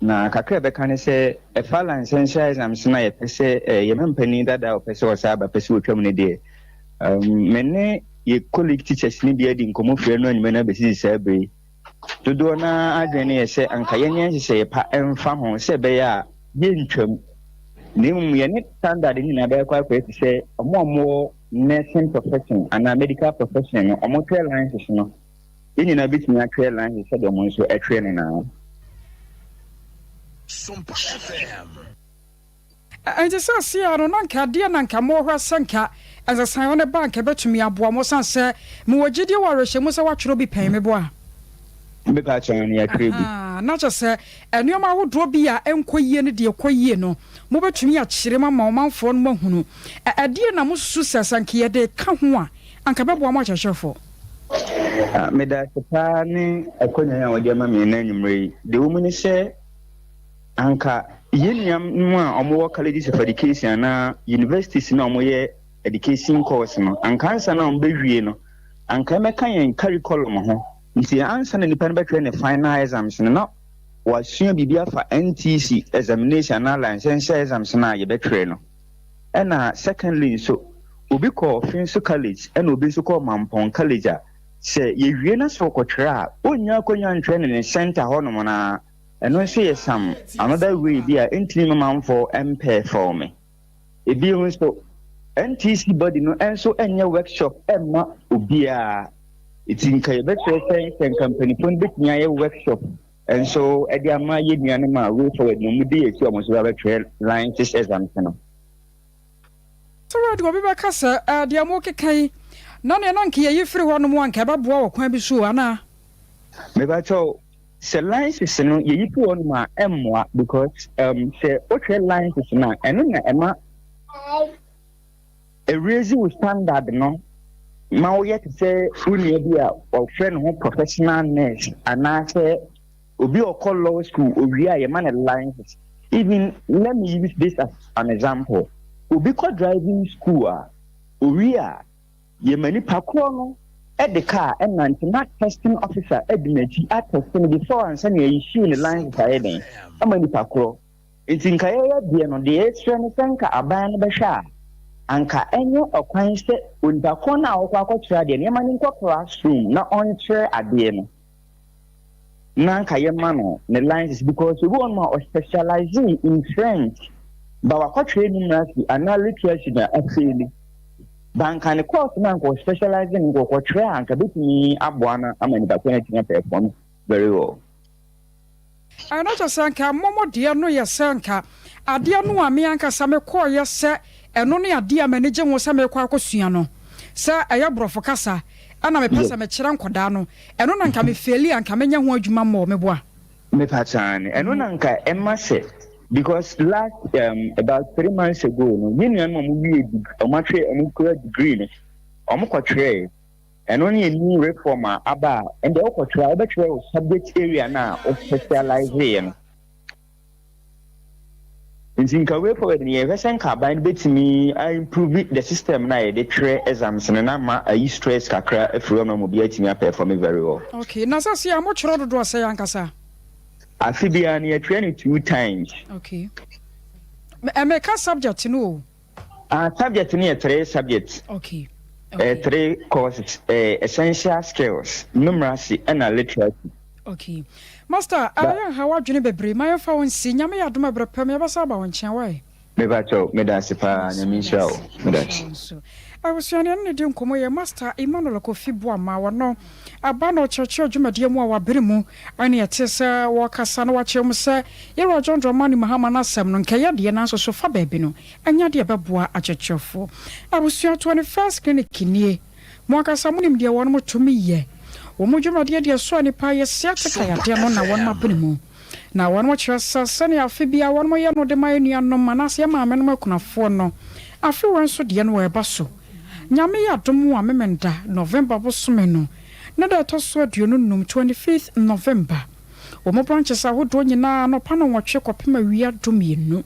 Na kakra a ɛbɛka ne sɛ, ɛfa licentiate exams no a yɛpɛ sɛ eh, yɛn mampanin dada a ɔpɛ sɛ ɔsan aba pɛ sɛ ɔtwam no deɛ, um, me ne yɛ colleague teachers no bi adi nkɔmmɔ firi ɛno anwummerɛ no abɛsisi saa bere yi. Dodoɔ no ara adwene no yɛ sɛ anka yɛnyɛ nhyehyɛeɛ pa mfa ho sɛ ɛbɛyɛ a yɛntwam, na mmom yɛne standard no nyinaa bɛkɔ akɔyɛ te sɛ wɔn a wɔwɔ nursing profession anaa medical profession no, wɔtwerɛ license no, yɛn nyinaa bɛtumi atwerɛ license sɛdeɛ wɔn nso twerɛ no naa. Sompa FM. Enti seesei ara no, na anka ɛdeɛn na anka morehwɛ sɛ anka nsesaeɛ no ba a anka ɛbɛtumi aboa mo? Ɛsiane sɛ mewɔ gyidie wɔ awerɛhyɛmu sɛ woatwerɛ bi pɛn, meboa? Mepa kyɛw no, yɛatwerɛ bi. Ahaa, na kyerɛ sɛ nneɛma ahodoɔ bi a ɛnkɔ yie ne deɛ ɛkɔ yie no, mobɛtumi akyerɛ mu ama ɔmanfoɔ no moahunu. Ɛdeɛn na mosusu sɛ sɛ anka yɛde reka ho a, anka ɛbɛboa mo akyerɛkyerɛfoɔ? Meda ase paa ne akwannya yi a wɔde ama me ɛnnɛ anwummerɛ yi. Deɛ ɛwɔ mu ne sɛ, Anka yɛn nuanom a wɔwɔ colleges of education anaa universities no a wɔyɛ education course no, anka ansa na wɔbɛwie no, anka ɛmɛka yɛn curriculum ho. Nti ansa na nipa no bɛtwerɛ ne final exams no, na wasua biribi afa NTC examination anaa licensure exams no a yɛbɛtwerɛ no. Ɛna secondly nso, obi kɔɔ Finso College ɛna obi nso kɔɔ Mampong College a, sɛ yɛwie na sɛ ɔkɔtwerɛ a, ɔnnya akonnwa ntwerɛ no ne center hɔnom no ara. Ɛno nso yɛ some another way bi a ɛntumi mma manfoɔ mpɛɛfɔɔme. Ebio nso, NTC body no nso nyɛ workshop mma obiara. Nti nka yɛbɛsrɛ sɛ sɛ nka mpanimfoɔ no bɛtumi ayɛ workshop nso de ama yɛn nuanom a way forward no wɔn di yɛn akyi a wɔn nso bɛtwerɛ license exams no. Sɛ wɔde obi bɛka sɛ, Ɛɛ, deɛ morekeka yi, na nea na anka yɛyi firi hɔnom a, anka ɛbɛboa wɔ kwan bi so o, anaa? Mepakyɛw, sɛ license no yɛyi fi hɔnom a ɛmmoa because um, sɛ wohwɛ license no a ɛno na ɛma ɛraise wo standard no ma woyɛ te sɛ wo nua bi a ɔfrɛ ne ho professional nurse anaasɛ obi a ɔkɔ law school owie a yɛma no license. Even let me use this as an example, obi kɔ driving school a owie a Yɛma nipa korɔ no de car nante na testing officer adi n'akyi atɛste no before ansa na yɛ issue ne license ayɛ dɛn ama nipa korɔ. Nti nka yɛyɛ deɛ no deɛ yɛsrɛ ne sɛ nka aban no bɛhwɛ a anka ɛnyɛ ɔkwan sɛ onipa korɔ no a ɔkɔ akɔkyerɛ adeɛ no yɛma no nkɔ classroom na ɔnkyerɛ adeɛ no. Na anka yɛma no ne license because obi wɔ hɔnom a ɔspecialize in French ba wakɔtwerɛ numeracy anaa literacy na afeeli ba anka ne course no anka ɔspecialize no nka ɔkɔtwerɛ a anka bɛtumi aboa no ama nipa ko no atumi aperform very well. Ɛno kyerɛ sɛ anka mmɔmɔ deɛ no yɛ sɛ anka adeɛ no a me ankasa mekɔeɛ sɛ ɛno ne adeɛ a m'ani gye ho sɛ merekɔ akɔsua no, sɛ ɛyɛ borɔfo kasa ɛna mepɛ sɛ mekyerɛ nkwadaa no, ɛno na nka me faili a nka mɛnya ho adwuma mmɔɔ, meboa? Mepa kyɛw aane, ɛno na nka ɛma sɛ Because last um, about 3 months ago no, yɛn nuanom a wɔn wie wɔn atwerɛ, wɔn kura degree no, wɔn kɔtwerɛ. Ɛno ne new reform a aba a ɛnde wokɔtwerɛ a, wobɛtwerɛ wo subject area no a wo specialize yɛ no. Nti nka way forward no, yɛhwɛ sɛ nka aban no bɛtumi improve the system no a yɛde twerɛ exams no na ma ayi stress kakra afiri hɔ ma obi atumi aperform very well. Okay, na sɛ sɛ a motwerɛ dodoɔ sɛ yɛ ankasa? Afe biara no yɛtwerɛ no two times. Okay, ɛmɛka subject no o. Ah, subject no yɛ three subjects. Three courses, essential skills, numeracy ɛna literacy. Okay, master, ayɛ nha w'adwene bebree ma yɛmfa wo nsi. Nyame yɛ adom, ɛberɛ pɛm yɛbɛsa aba wo nkyɛn wae. Mepakyɛw, meda ase paa. Nyame nhyira wo, meda ase. Abusua ne ne di nkɔmmɔ yɛ Master Emmanuel Kofi Boama. Wɔno aba na ɔkyerɛkyerɛ dwumadie mu a wabere mu ɛne ɛte sɛ wɔkasa na wakyerɛ mu sɛ yɛwura John Dramani Mahama no asɛm no nkɛyɛ deɛ, nanso so fa baabi no ɛnyɛ deɛ ɛbɛboa akyerɛkyerɛfoɔ. Abusua, 21st Clinic nie. Mo ankasa monim deɛ wɔn tumi yɛ. Wɔn mu dwumadie deɛ so a nipa yɛ sciatica yadeɛ no na wɔn abene mu na wɔn kyerɛ sɛ sɛnea afe bia wɔn yɛ no de ma anuanom anaasɛ yɛ maame akunafoɔ no, afe wɔ nso deɛ no ɛba so. Nyame yɛ adom a, Memenda November bosome no ne da ɛtɔ so 25, 25th November, wɔn branches ahodoɔ nyinaa anɔpa no 8 kɔpem awia 12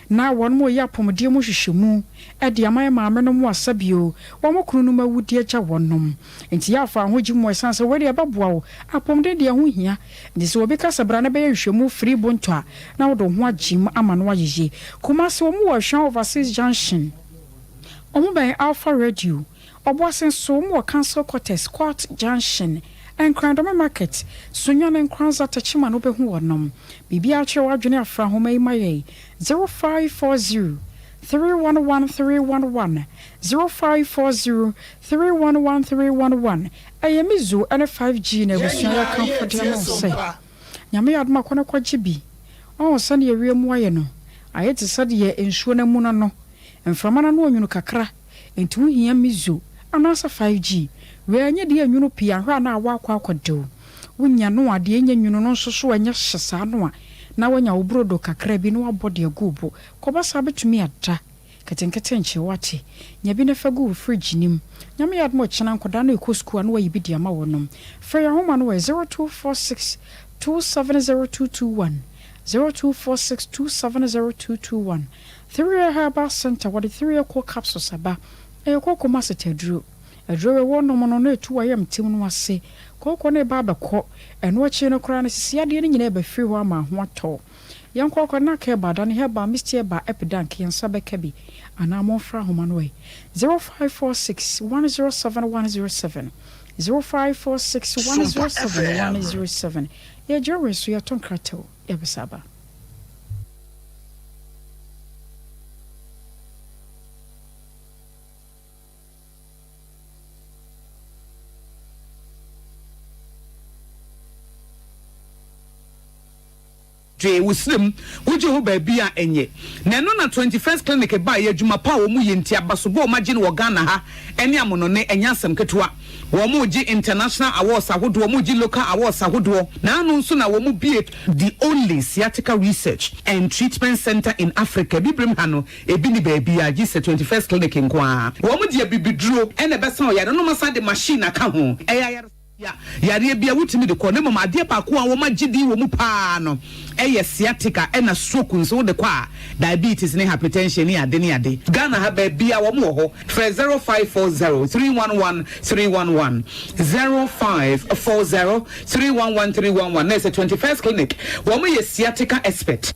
na wɔn mo yɛ apɔmuden mu hwehwɛmu ɛde ama yɛ maame no mu asabio wɔn kunu no mu awudi agya wɔn nom. Nti yɛ afa ahodzi mu ɛsan sɛ wɔde ɛbɛboa wo apɔmuden deɛ ho hia. Nti sɛ obi kasa bra na bɛyɛ nhwehwɛmu firi bonto a, na wɔde wo ho agye mu ama no ayɛyie. Kumasi, wɔn wɔ Ɛhwɛn Overseas Junction, wɔn bɛn Alpha Radio. Ɔboase nso, wɔn wɔ Council Quarters, Court Junction, Nkrandɔmɛ Market, Sunyani, Nkranza, Tɛkyima no wobɛhu wɔnom. Biribiara kyerɛ w'adwene afra ahoma yi ma yɛ 0540 311 311, 0540 311 311. Ɛyɛ Mizo ɛne 5G na abusua yɛ kamfo deɛ ma wo sɛ Nyame yɛ adom akɔ no kɔgye bi. Ɔhu sɛdeɛ wiem ayɛ no, ayɛ te sɛdeɛ nsuo no amu no no mframa no ano onwunu kakra. Nti wohia Mizo anaasɛ 5G. Wei ɛnyɛ deɛ nwunu pii ahwɛ a na awɔ akɔ akɔdew wonya no a, deɛ ɛnyɛ nwunu no nso so ɛnyɛ hye saa no a, na woanya wo brodo kakra bi na woabɔ de agu wo bo kɔba saa bɛtumi ada ketenkete nkyee. Wate nya bi na fa gu wo fridge nim. Nyame yɛ adom, ɔkyena nkɔdaa no ɛkɔ sukuu a, na wayi bi de ama wɔnom. Frɛ yɛn ahoma no wɔ 0246 270221, 0246 270221. 3 Herbal Center, wɔde 3 Eco capsules aba. Ɛyɛ kɔkɔ mu asetaduro aduro wɔ nom no na ɛtu wayam tim no ase kɔkɔ no ɛba abɛkɔ. Ɛno akyi no koraa no, sisi adeɛ no nyinaa ɛbɛfiri hɔ ama ho atɔ yɛn. Kɔkɔ na kɛba da ne herbal misty ɛba epidank yɛn nsa bɛka bi anaa momfra ahoma no ɛ 0546 107 107, 0546 107 107. Yɛgyerɛ wei so yɛto nkrataw yɛbɛsa aba. Dwe wo serem wogye ho baabi a ɛnyɛ na ɛno na 21st Clinic baa yɛ adwuma pa a wɔn yɛ nti abasobɔ a wɔn agye no wɔ Ghana ha ɛne amonɔne ɛnyɛ asɛm ketewa. Wɔn gye international awards ahodoɔ, wɔn gye local awards ahodoɔ. Na ano nso na wɔn bie the only sciatica research and treatment center in Africa. Bibirem ha no ebi ni baabi a gye sɛ 21st Clinic nko ara. Wɔn de abibiduro ɛna ɛbɛsa ɔyare no, ma de machine aka ho. Ɛyɛ ayare ya yareɛ bi a wotumi de kɔ ne mmom adeɛ baako a wɔn agye din wɔ mu paa no ɛyɛ sciatica ɛna stroke nso wode kɔ a, diabetes ne hypertension ne ade ne ade. Ghana ha baabi a wɔn wɔ hɔ, frɛ 0540 311 311, 0540 311 311. Na ɛsɛ 21st Clinic, wɔn yɛ sciatica expert.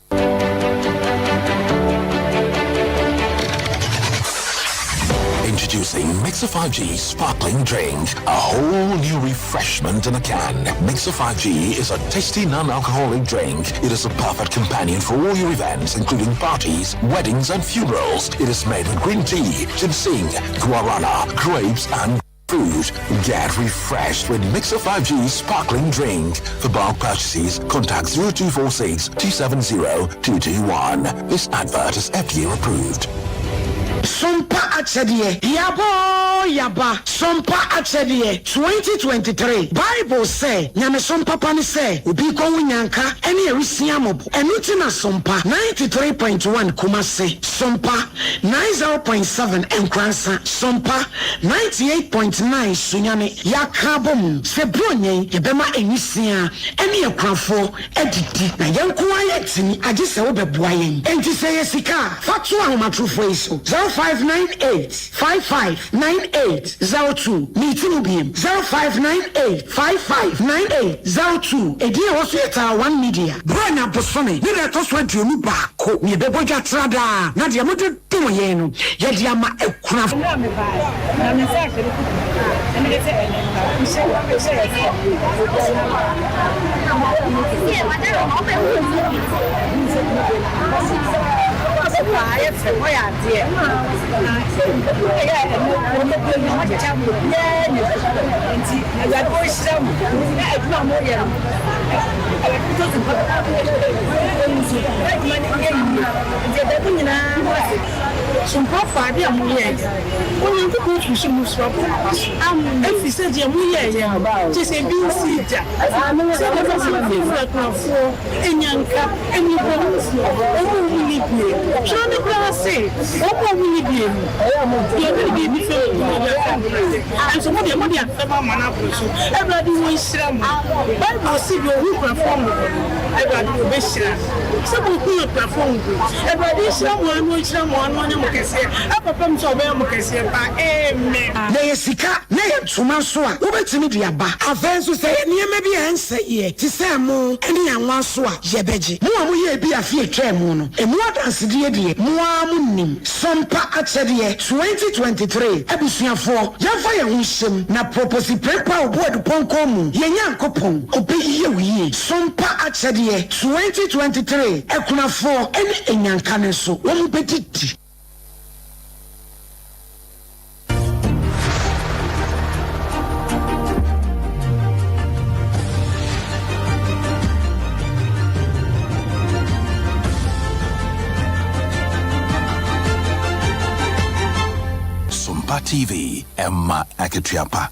Introducing Mixer 5G Sparkling Drink, a whole new refreshment in a can. Mixer 5G is a tasty non-alcoholic drink. It is a perfect companion for all your events, including parties, weddings, and funerals. It is made with green tea, ginseng, guarana, grapes, and fruit. Get refreshed with Mixer 5G Sparkling Drink. For bulk purchases, contact 0246 270 221. This advert is FDA approved. Sompa akyɛdeɛ yɛabɔ. Oo Yaba, Sompa Akyɛdeɛ, 2023 Bible sɛ, Nyamesom papa ne sɛ obi rekɔhu nyanka ne awisiaa mmɔbɔ. Ɛno nti na Sompa 93.1 Kumasi, Sompa 90.7 Nkoransa, Sompa 98.9 Sunyani yɛaka abom sɛ Buronya yi yɛbɛma nwisiaa ne akunafoɔ adidi. Na yɛn nko ara yɛntumi, agye sɛ wobɛboa yɛn. Enti sɛ ɛyɛ sika a, fa to ahomatorofoɔ yi so, 0598 55 98 02. Meti mu biem, 0598 55 98 02. Edin a ɛwɔ so yɛ Taa One Media. Buronya bosome ne da ɛtɔ so 21 na yɛbɛbɔ dwa tra daa, na deɛ mode dom yɛn no, yɛde ama akunafo. Mmerɛ a mebaeɛ, na me nsa ahyɛ me kuku, na mede sɛ ɛnnɛ mma, mehyɛ wo sɛ yɛsɛ Sompafoɔ, adeɛ a moyɛeɛ no, Onyankopɔn firi soro mu soro abɔ mo aba so, ɛfiri sɛ deɛ moyɛeɛ no, kyerɛ sɛ ebi nsii da, sɛ mobɛsi mfimfini akunafoɔ, nnyanka, nnipɔnfoɔ, wɔn a wɔnni bie. Twerɛ no koraa se, Wɔn a wɔnni bie no, deɛ ɔde ne biribi fɛm no, ɔde afɛm no. Nanso mo deɛ, mode afɛm ama no aboro so. Awurade wɔnhyira mo. Bible se, Deɛ ɔhu akunafoɔ mmɔbɔ no, Awurade ɔbɛhyira no. Sɛ mohu akunafoɔ mmɔbɔ yi, Awurade nhyira mo ara na ɔnhyira mo ara na ɔnyɛ mo kɛseɛ ɛkɔpem sɛ ɔbɛyɛ mo kɛseɛ paa. Amen. Na ɛyɛ sika na ɛyɛ ntoma nso a, wobɛtumi de aba. Afei nso, sɛ ɛyɛ nneɛma bi a ɛnsɛeɛ te sɛ ɛmo ne anwa nso a, yɛbɛgye. Mo a moyɛɛ bi afe a ɛtwaa mu no, emu adansedie deɛ, mo ara monim. Sompa Akyɛdeɛ 2023 Abusuafoɔ, yɛmfa yɛn ho nhyɛ mu na Proposi Prempeh a ɔbu adupɔnkɔn mu, yɛn Nyankopɔn, ɔbɛyɛ wo yie. Sompa Akyɛdeɛ 2023 Akunafoɔ ne Anyanka no nso, wɔbɛdidi. Sompa TV, ɛma akatua pa.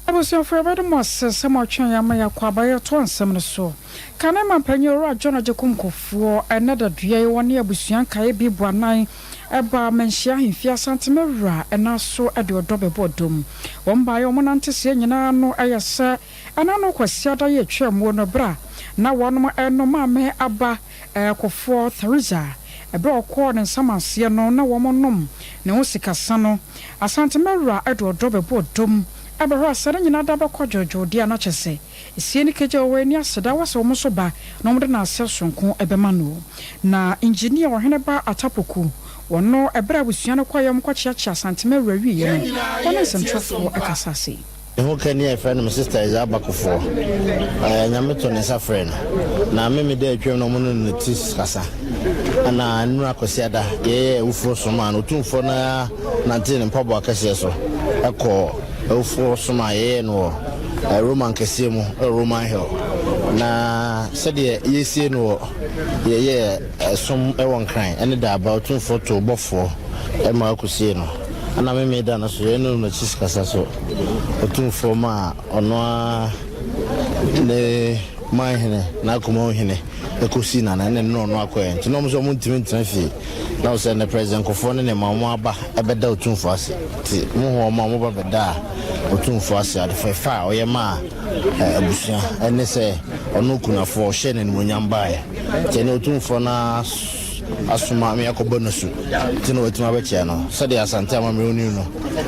Abusuafo yɛbɛda mo ase sɛ moatwɛn yɛn ama yɛakɔ aba yɛtoa nsɛm no so. Kane Mampanyin Owura John Agyekum Kufuor ɛnnɛ da dua yi wɔne abusua nkaeɛ bi bɔ anan ɛbaa Manhyia Ahemfie Asante Mawura ɛna so de ɔdɔ bɛbɔ ɔdɔ mu. Wɔn baeɛ a wɔn nanteseɛ nyinaa no ɛyɛ sɛ ɛna no Kwasiada yi atwam muo no berɛ a na wɔnom ɛno Maame Aba Kufuor Theresa ɛberɛ a ɔkɔɔ ne nsamanseɛ no na wɔn nom ne ho sikasa no Asante Mawura de ɔdɔ bɛbɔ ɔdɔ mu ɛbɛhwɛ a sɛ ne nyinaa da bɛkɔ dwoodwoo deɛ a na kyɛ sɛ Esie ne kegya wɔ ani aseda wɔ sɛ wɔn nso ba na wɔde n'asɛ soronko bɛma no. Na Engineer Ɔheneba Atta Poku, wɔno ɛberɛ a abusua no kɔeɛ wɔn kɔkyeakyea Asantema awura wieɛ no, wɔne nsɛmtwerɛfoɔ kasaa sei. Me ho kani a yɛfrɛ no me sister Isaiah Bakofoɔ eh, Nyame to ne nsa frɛ no na me meda atwam na ɔmo ne no ti kasa ɛna nnura Kwasiada yɛyɛ awufoɔ som a na Otumfoɔ no ara nantee ne mpaboa kɛseɛ so ɛkɔɔ awufoɔ som a yɛyɛɛ no wɔ Roman kɛseɛ mu wɔ Roman Hill na sɛdeɛ yɛsie no wɔ yɛyɛɛ som wɔ Nkran ɛne Daaba Otumfoɔ too bɔfoɔ ma ɔkɔsiee no ɛna Memeda no so yɛne no n'akyi kasa so Otumfoɔ maa ɔno ara ne man hene n'akoma hene ɛkɔsii nana ɛne ne ɔno akɔɛ nti na ɔmo sɛ ɔmo ntumi ntena fie na ɔsɛ ne President Kufuor ne ne ma ɔmo aba ɛbɛda Otumfoɔ ase nti mo hu ɔmo a ɔmo ba bɛdaa Otumfoɔ ase ade fɛfɛ a ɔyɛ maa abusua ɛne sɛ ɔno okunafoɔ ɔhyɛɛ no animuonyam baeɛ nti ɛne Otumfoɔ no ara asoma me akɔbɔ no asu nti na watumi abɛkyea no sɛdeɛ Asante amammerɛ wonim no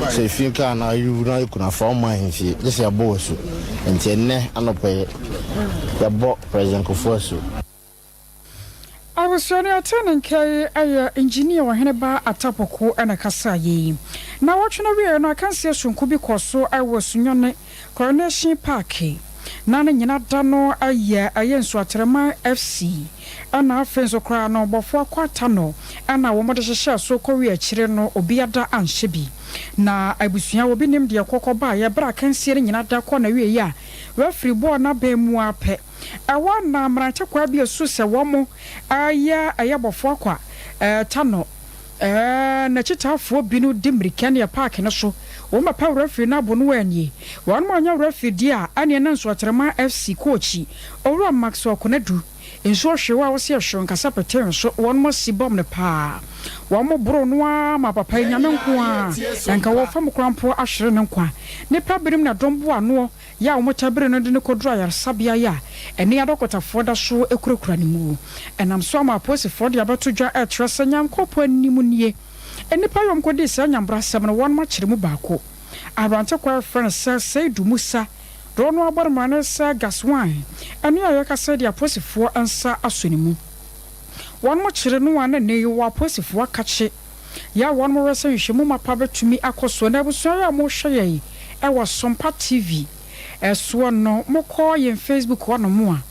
sɛ efie kaa na awu na ayɛ kunafoɔ a ɔmma ahemfie gye sɛ yɛabɔ wo asu nti ɛnnɛ anɔpa yi yɛabɔ President Kufuor asu. Abusua no yɛtee ne nka yi yɛ Engineer Ɔheneba Atta Poku na ɛkasaa yei. Nnawɔtwe no awieɛ no akansie sononko bi kɔɔ so wɔ Sunyani Coronation Park. Na ne nyina da no yɛ ɛyɛ Nsuatrɛman FC ɛna afei nso koraa no Bɔfoɔ Akwata no ɛna wɔn de hyehyɛɛ so kɔwie akyire no obiada anhyɛ bi. Na abusua obi nim deɛ ɛkɔ kɔbaeɛ berɛ a akansie no nyina da kɔɔ n'awieɛ a referee bɔɔ n'abɛn mu ara pɛ Ɛhɔ na mmerantekwaa bi asu sɛ wɔn yɛ ɛyɛ bɔfoɔ kwa ta no. N'akyitaafoɔ binom di mmirika neɛ paake no so, wɔn bɛpa referee no abo no annie. Wɔnom anyɛ referee deɛ a, ɛneɛ na Nsoatreman FC kookyi, Owura Maxwell Konadu, nsuo hwee wo a wose ɛhyew nkasa petee nso, wɔnom asi bɔm no paa. Wɔn boroo no ara ma papa yi, Nyame nko ara na nka wɔ fam koraa mpo ahwere ne nkwa. Nnipa binom na dɔm boa anoɔ yɛ a wɔtaa bere no de no kɔduru ayaresabea yɛ a ɛnnɛ yi adɔkotafoɔ da so kurakura ne mu. Ɛnam so ama apolisifoɔ de abɛto dwa rekyerɛ sɛ Nyankopɔn anim nie. Nnipa yi a wɔkɔdii saa nyambrasɛm no wɔnom akyere mu baako. Aberante kɔ a yɛfrɛ no sɛ Seidu Musa deɛ ɔno abɔ no mmara ne sɛ Gaswan ɛne a yɛka sɛ deɛ apolisifoɔ nsa asɔ ne mu. Wɔnom kyere no a na nnɛ yi wɔ apolisifoɔ akakye. Yɛ a wɔn werɛ sɛ nhwehwɛmu mapa bɛtumi akɔ soɔ. Na abusua yi a mohwɛ yɛn wɔ Sompa TV soɔ no, mokɔ yɛn Facebook hɔ nom a,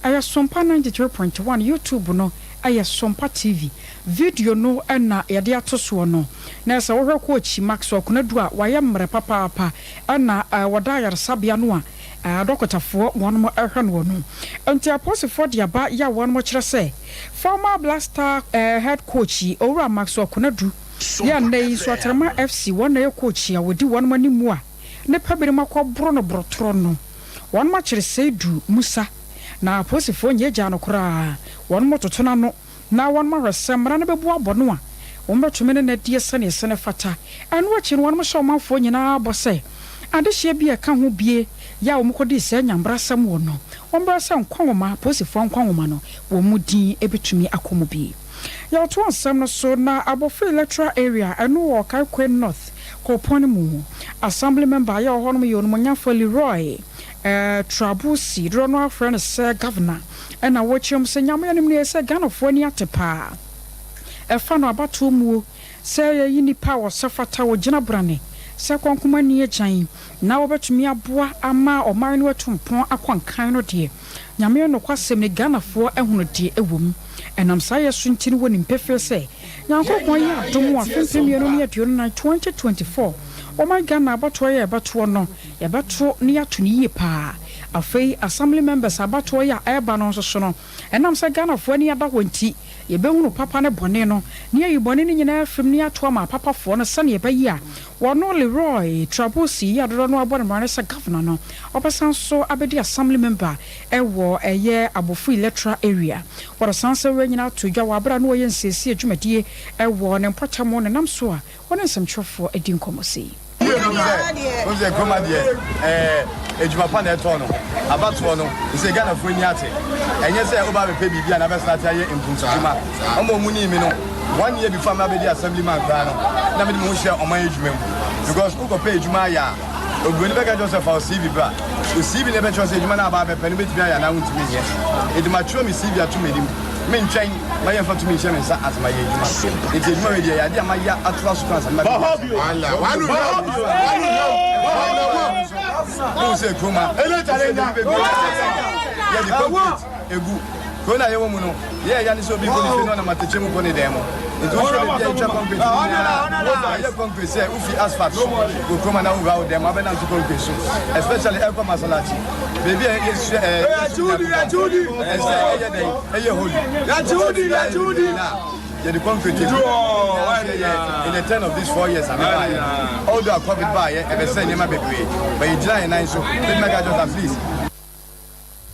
ɛyɛ Sompa 93.1, YouTube no ɛyɛ Sompa TV. Video no na yɛde ato soɔ no. Na sɛ wohwɛ Coach Maxwell Konadu a, wayɛ mmerɛ papaapa na wɔda ayaresabea no a adɔkotafoɔ wɔn hwɛ noɔ no. Nti apolisifoɔ de aba yɛ a wɔn kyerɛ sɛ, Former Black Star head coach yi, Owura Maxwell Konadu, yɛ nnɛ yi Nsoatreman FC wɔn na ɛyɛ coach a wɔdi wɔn anim a nnipa binom akɔboro no borotorɔ no. Wɔn akyere Seidu Musa na apolisifoɔ nyɛ gyaa no koraa. Wɔn toto no ano na wɔn ahwɛ sɛ mmara no bɛbu abɔ no a, wɔbɛtumi ne no adie sɛdeɛ ɛsɛ na ɛfata. Ɛno akyi no wɔn hyɛ ɔmanfoɔ nyinaa bɔ sɛ adehyeɛ bi a ɛka ho bie yɛ a wɔkɔdii saa nyambrasɛm wɔ no, wɔmmrɛ sɛ nkwa nwoma, apolisifoɔ nkwa nwoma no, wɔn mu din bɛtumi akɔ mu bi. Yɛretoa nsɛm no so na Abɔfo Electoral Area, ɛno wɔ Okaikwe North kuropɔn no mu, Assembly Member a yɛwɔ hɔnom yɛ Onimonyamfoɔ Leroy Trabusi, dodoɔ no ara frɛ no sɛ Governor, ɛna wɔkyerɛ mu sɛ Nyame anim no yɛ sɛ Ghanafoɔ ani ate paa ɛfa no abatoɔ muo sɛ yɛyi nnipa a wɔsɛ fata, wɔgyina brane sɛ kɔnkoma nni agyan na wɔbɛtumi aboa ama ɔman no atu mpɔn akɔ nkan no deɛ, Nyame nokwasɛm ni Ghanafoɔ ahunu deɛ ɛwɔ mu. Ɛnam saa yɛ so nti no wɔnim pefee sɛ Nyankopɔn yɛ adom a afe 2024, 2024, ɔman Ghana abatoɔ yɛ ɛbɛtoɔ no, yɛbɛto na yɛato no yie paa. Afei Assembly members abatoɔ yɛ a ɛreba no nso so no, ɛnam sɛ Ghanafoɔ ani ada hɔ nti, yɛbɛhunu papa ne bɔne no, na yɛayi bɔne no nyinaa afiri mu na yɛato ama apapafoɔ no sɛdeɛ ɛbɛyɛ a wɔno Leroy Trabosi yi a dodoɔ no ara bɔ no mmara no sɛ Governor no, ɔbɛsan nso abɛdi Assembly Member wɔ ɛyɛ Abofo Electoral Area. Wɔde saa nsɛm wei nyinaa too dwa wɔ aberɛ a na wɔyɛ nsiesie dwumadie wɔ ne mpɔtam no nam so a wɔne nsɛmtwerɛfoɔ di nkɔmmɔ sei. Wonim sɛ, wonim sɛ Nkrumah deɛ ɛɛ adwuma pa na ɛtɔɔ no. Abatoɔ no, sɛ Ghanafoɔ ani ate. Ɛnyɛ sɛ woba abɛpɛ biribi a na abɛstate ayɛ mpuntu-dwuma. Wɔn a wɔnii me no, one year before a mabɛdi assemblyman koraa no, na mede me ho hyɛɛ ɔman adwuma mu. Because wokɔpɛ adwuma ayɛ a, oburoni bɛka kyerɛ wo sɛ fa wo CV bra. Wo CV no bɛkyerɛ wo sɛ adwuma no a aba abɛpɛ no wobɛtumi ayɛ anaa wontumi nyɛ. Enti matwerɛ me CV ato m'anim. Mentwɛn ma yɛmfa tumi nhyɛ me nsa ansa mayɛ adwuma. Enti adwuma wei deɛ ɛyɛ adeɛ a mayɛ atoa so koraa ansa mɛba Wohu sɛ kurom ha, sɛ biribi bɛbi yɛde concrete egu. Kuro no a yɛwɔ mu no, yɛ ɛya ne sɛ obi kɔ ne fie na ɔnam atɛkyɛ mu kɔ ne dan mu. Nti wohwɛ baabi a yɛtwa concrete no nyinaa a, yɛayɛ concrete sɛ wofi asphalt so wɔ kurom ha na wowura wo dan mu abɛnante concrete so, especially ɛrekɔ Masalakyi. Baabi a yɛsua ɛɛ yɛsu Nyankopɔn ɛsɛ ɛyɛ dɛn ɛyɛ holy. Yɛde concrete egu yɛ in the turn of these 4 years a mebaayɛ. Although a COVID baayɛ ɛbɛsɛ nneɛma bebree, but yɛgyina yɛn nan so. Bɛtumi aka kyerɛ at least.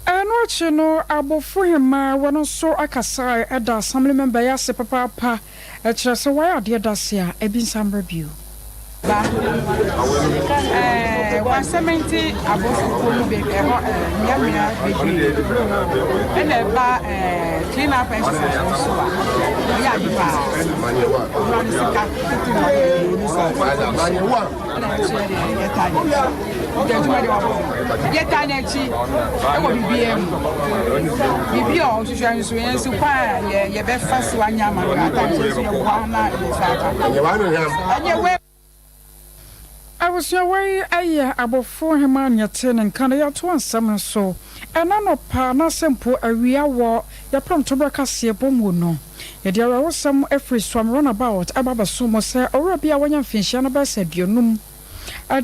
Ɛno akyi no, Abofo Hemaa wɔ no nso kasae da Assembly member yi ase papaapa, kyerɛ sɛ wayɛ adeɛ da ase a ebi nsa mmra bio. Ba, ɛɛ, wɔasɛmɛnte abɔfo kuo no baabi ɛhɔ ɛɛ mmeammea bebree. Ɛna ɛba ɛɛ clean up exercise no so a, ɔyɛ ade paa. Owura no sika tete na ɔde ɛna ɛkyerɛ deɛ yɛtaa n'akyi. Nti adwuma deɛ wabɔ. Yɛtaa n'akyi ɛwɔ biribiara mu. Biribi a ɔhwehwɛ nso yɛn nso kwan a yɛbɛfa so anya ama no at times nso yɛboa na yɛn nsa aka. Ɛnyɛ wei. Abusua wei yɛ abɔfoɔ hemaa neɛ te ne nka no yɛtoa nsɛm no so ɛna anɔpa anaasɛ mpo awia wɔ yɛprɛm toberɛ kaseɛ bɔ mu no yɛde awerɛhosɛm firi Suame Runabout ɛba abɛso mo sɛ owura bi a wanya mfinhyia no bɛyɛ sɛ 50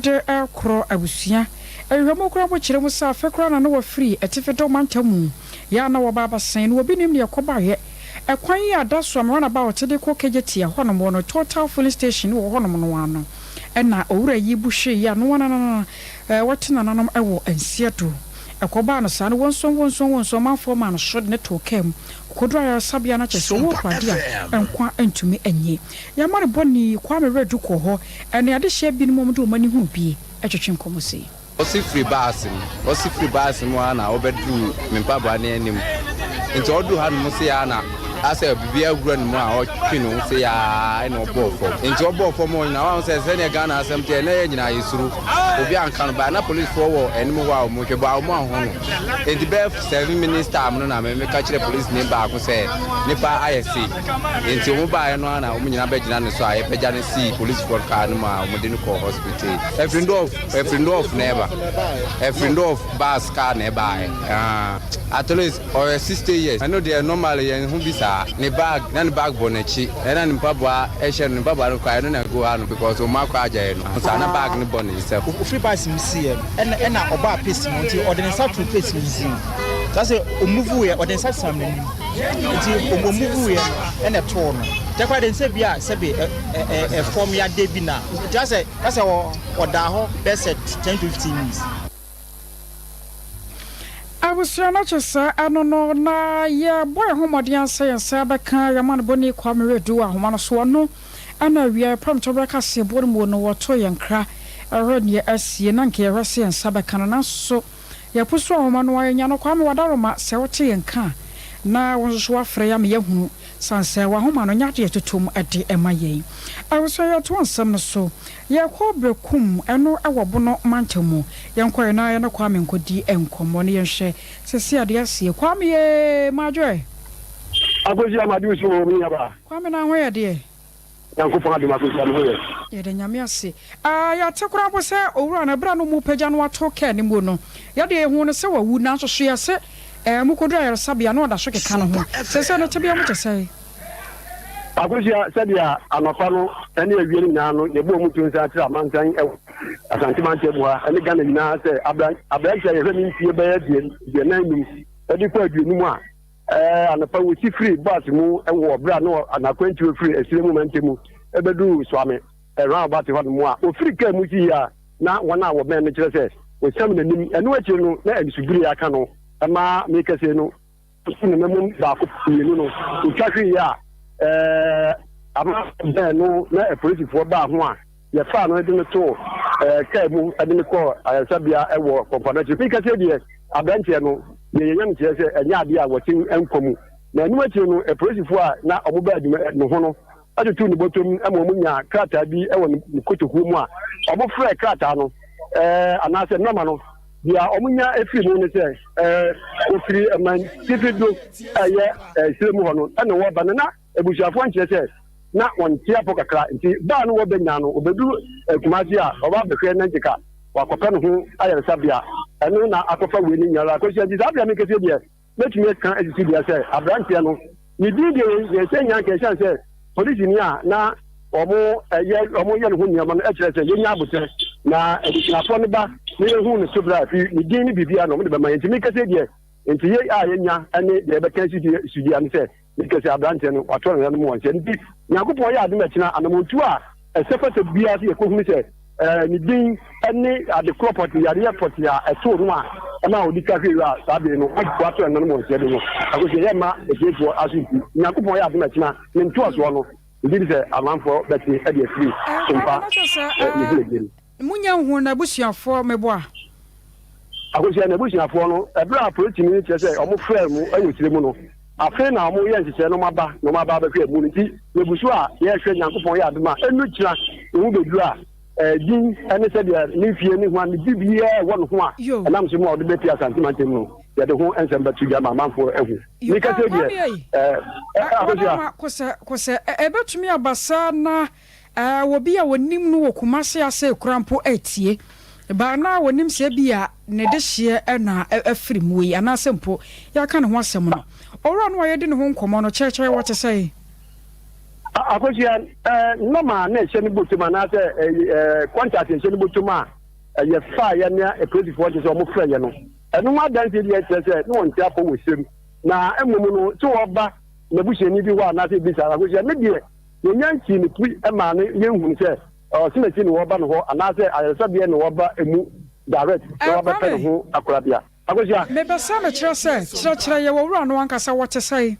de rekorɔ abusua nhwehwɛmu koraa mpo kyerɛ mu sɛ afe koraa na na wafiri atifi do mantam mu yɛ a na wɔba abɛsen no obi nim deɛ ɛkɔbaeɛ. Ɛkwan yi a da so a runabout de kɔ Kejetia hɔnom wɔ no Total filling station wɔ hɔnom no ara no na owura yi bu hwee yi a no ara na wɔte nananom wɔ nseɛ do. Ɛkɔbaa no saa no wɔnsuon wɔnsuon wɔnsuon ɔmanfoɔ maa no so de no too kaa mu kɔduruu ayaresabea no kyerɛ sɛ ɔwɔ ɔkurade a nkwa ntumi nnye. Yɛn amanebɔni Kwame Werɛdu kɔɔ hɔ ne adehyeɛ binom a wɔde wɔn ani hunu bi twetwe nkɔmmɔ sei. Ɔsi firi baase mu, ɔsi firi baase mu ara na ɔbɛduru me mpaboa no anim. Nti ɔduru ha nom sei ara na asɛ biribi awura ne mu a ɔtwe ne ho sei ara ɛna ɔbɔɔ fam. Nti ɔbɔɔ fam hɔ nyinaa wahu sɛ sɛdeɛ Ghana asɛm teɛ na yɛn nyinaa yɛsuro. Obi anka no but na policefoɔ wɔ anim hɔ a wɔhwɛ but wɔn anhu no. Nti bɛyɛ 7 minutes time no na me meka kyerɛ policeni baako sɛ nipa ayɛ sei. Nti wɔn baeɛ no ara na wɔn nyinaa bɛgyina ne so a yɛpagya no sii policefoɔ car no mu a wɔde no kɔɔ hospital. Ɛfiri Ndɔɔf. Ɛfiri Ndɔɔf na ɛba. Ɛfiri Ndɔɔf bus car na ɛbaeɛ. Ah, at least ɔyɛ 60 years. Ɛno deɛ normally yɛn ho bi saa. Ne bag, na ne bag bɔ n'akyi. Ɛna ne mpaboa ɛhyɛ no, ne mpaboa no koraa ɛno na ɛgu ha no because wɔn akɔ agyaeɛ no. Saa na bag no bɔ ne nsam. Ofiri bus mu siiɛ no, ɛna ɛna ɔbaa pace mu nti ɔde ne nsa too pace mu nti saa sɛ ɔmuvuiɛ ɔde ne nsa sam n'anim nti ɔmuvuiɛ no ɛna ɛtoo no kyɛ koraa de nsɛ bi a sɛbe ɛ ɛ ɛfɔm yadeɛ bi na nti asɛ asɛ wɔ Ɔdaa hɔ bɛyɛ sɛ 10 to 15 minutes. Abusua no kyesɛ ɛno no na yɛbɔ yɛn ho mmɔden ara sɛ yɛn nsa bɛka yɛn amanebɔni Kwame Redu wɔ ahoma no so. Ɔno na awia prɛmtoberɛ kaseɛbɔ no mu no wɔto yɛn nkra hwɛ neɛ asie na nka yɛhwɛ sɛ yɛn nsa bɛka no nanso yɛpo so ahoma no ara yɛnya no. Kwame Wadaroma sɛ wote yɛn nka a na wo nso so woafrɛ yɛn ama yɛahunu sane sɛ w'ahoma no nyɛ adeɛ ɛtotom de ma yɛn. Abusua yɛtoa nsɛm no so. Yɛkɔ Berekum, ɛno wɔ Bono mantam mu. Yɛnkɔ ɛ na yɛne Kwame nkɔdi nkɔmmɔ na yɛnhwɛ sɛsi adeɛ asie. Kwame ee, madwo ɛ. Akosua madwo so o me nuabaa. Kwame na ho yɛ deɛ? Nyankopɔn adom Akosua me ho yɛ. Yɛda Nyame ase. Ah yɛate koraa mpo sɛ owura no ɛberɛ a na ɔmo repagya no ato car no mu no, yɛdeɛ yɛhuu no sɛ wawu nanso so yɛse eh ɔmo kɔduru ayaresabea na ɔda so keka ne ho. Seesei no tebea mu te sɛn? Akosua, sɛdeɛ anɔpa no ne awia no nyinaa no yɛbɔɔ mu to nsa kyerɛ amansan wɔ Asante mantam mu ha ne Ghana nyinaa sɛ aberanteɛ a yɛhwɛ ne mfie bɛyɛ 45 de kɔ 50 a anɔpa wɔsi firi bus mu wɔ berɛ a na n'akwantuo firi Asire mu mantam mu bɛduu Suame roundabout hɔ nom a wɔfiri kaa mu sii a na wɔn a wɔbɛn no kyerɛ sɛ wɔsiam n'anim. Ɛno akyiri no na anisobire aka no ma mekɛse no ne na mu baako mmienu no otwa hwee a ɛɛ ama bɛn no na apolisifoɔ baa ho a yɛfaa no de no too ɛɛ kaa mu de no kɔɔ ayaresabea wɔ kɔmfɔ akyi. Meka sɛ deɛ aberanteɛ no deɛ yɛnya no kyerɛ sɛ ɛnyɛ adeɛ a wɔte nkwa mu. Na ɛno akyiri no apolisifoɔ a na wɔn baa adwuma ne ho no atutu ne bɔtɔm ma wɔn nya krataa bi wɔ ne kotokuo mu a wɔfrɛ krataa no ɛɛ anaasɛ nɔma no. Deɛ wɔnya firi mu ne sɛ, wɔfiri mantifi do a ɛyɛ serɛ mu hɔ no na wɔreba no, na abusuafoɔ nkyerɛ sɛ na wɔnte apɔ kakra nti baa no wɔbɛnya no wɔbɛduru Kumasi a wɔba abɛhwɛ Nankyika wakɔpɛ ne ho ayaresabea ɛno na akɔfa wei no nyinaa akɔhyia nti saa berɛ a mekɛseɛ deɛ Mɛtumi aka asi so dua sɛ aberanteɛ no ne din deɛ yɛn sɛ nya nka ɛsiane sɛ polisini a na wɔyɛ wɔyɛ ne ho nneɛma no kyerɛ sɛ yɛnya aboterɛ na abusuafoɔ no ba na yɛhu no so berɛ a fi ne din ne biribiara na wɔde bɛma yɛn nti meka sɛ deɛ nti yei a yɛnya ne deɛ yɛbɛka asi so dua no sɛ meka sɛ aberanteɛ no wato ne nananom wɔn sɛ nti Nyankopɔn yɛ adom ɛkyena anamontuo a ɛsɛ fata biara sɛ yɛkɔhunu sɛ ne din ne ade korɔ pɔtee, yareɛ pɔtee a ɛtoo no a ɛma ɔde twa hwee a saa bere no wato ɛnanom wɔ nhyɛ de no. Akosua yɛ mma atiefoɔ aso nti, Nyankopɔn yɛ adom ɛkyena ne ntoasoɔ no, megye di sɛ amanfoɔ bɛte de afiri Sompa ne dwumadie no. Monya nhuu n'abusuafoɔ meboa? Akosua n'abusuafoɔ no, ɛberɛ a polisini no kyerɛ sɛ wɔfrɛɛ no wɔ tire mu no, afei na wɔyɛ nhyehyɛɛ na wɔaba na wɔaba abɛhwɛ amu no nti yɛgu so a yɛrehwɛ. Nyankopɔn yɛ adom a, ɛnnu kyena ne ho bɛduru a din ne sɛdeɛ ne mfie ne hwan ne biribiara ɛwɔ ne ho a ɛnam so mu a ɔde bɛpie Asante mantam no, yɛde ho nsɛm bɛto dwa ma amanfoɔ ahu. Meka sɛ deɛ, Akosua. Kosɛ, kosɛ, ɛbɛtumi aba saa na Obi a wɔnim no wɔ Kumasi ase koraa mpo retie. Baa no a wɔnim sɛ ebia ne dehyeɛ na afiri mu yi anaasɛ mpo yɛaka ne ho asɛm no. Owura no a yɛredi ne ho nkɔmmɔ no, kyerɛkyerɛ wɔ te sɛn? Akosua, nɔma a na ɛhyɛ ne bɔtɔm anaasɛ kɔntat a ɛhyɛ ne bɔtɔm a yɛfaeɛ ne apolisifoɔ kyerɛ sɛ wɔfrɛeɛ no, ɛno ho adanseɛ bi a ɛkyerɛ sɛ na wɔnte apɔ wɔ sɛm na mmom no sɛ wɔba. n'abusuani bi hɔ anaasɛ biribi saa. Akosua, me deɛ yɛnya nsii no pi maa no yɛnhunu sɛ ɔsemasi na wɔba no hɔ anaasɛ ayaresabea na wɔba mu direct na Eh, wɔabɛpɛ ne Kwame. ho akorabea. Akosua. Mepɛ sɛ mekyerɛ sɛ, kyerɛkyerɛ yɛ wɔ wura no ankasa, wɔte sɛn?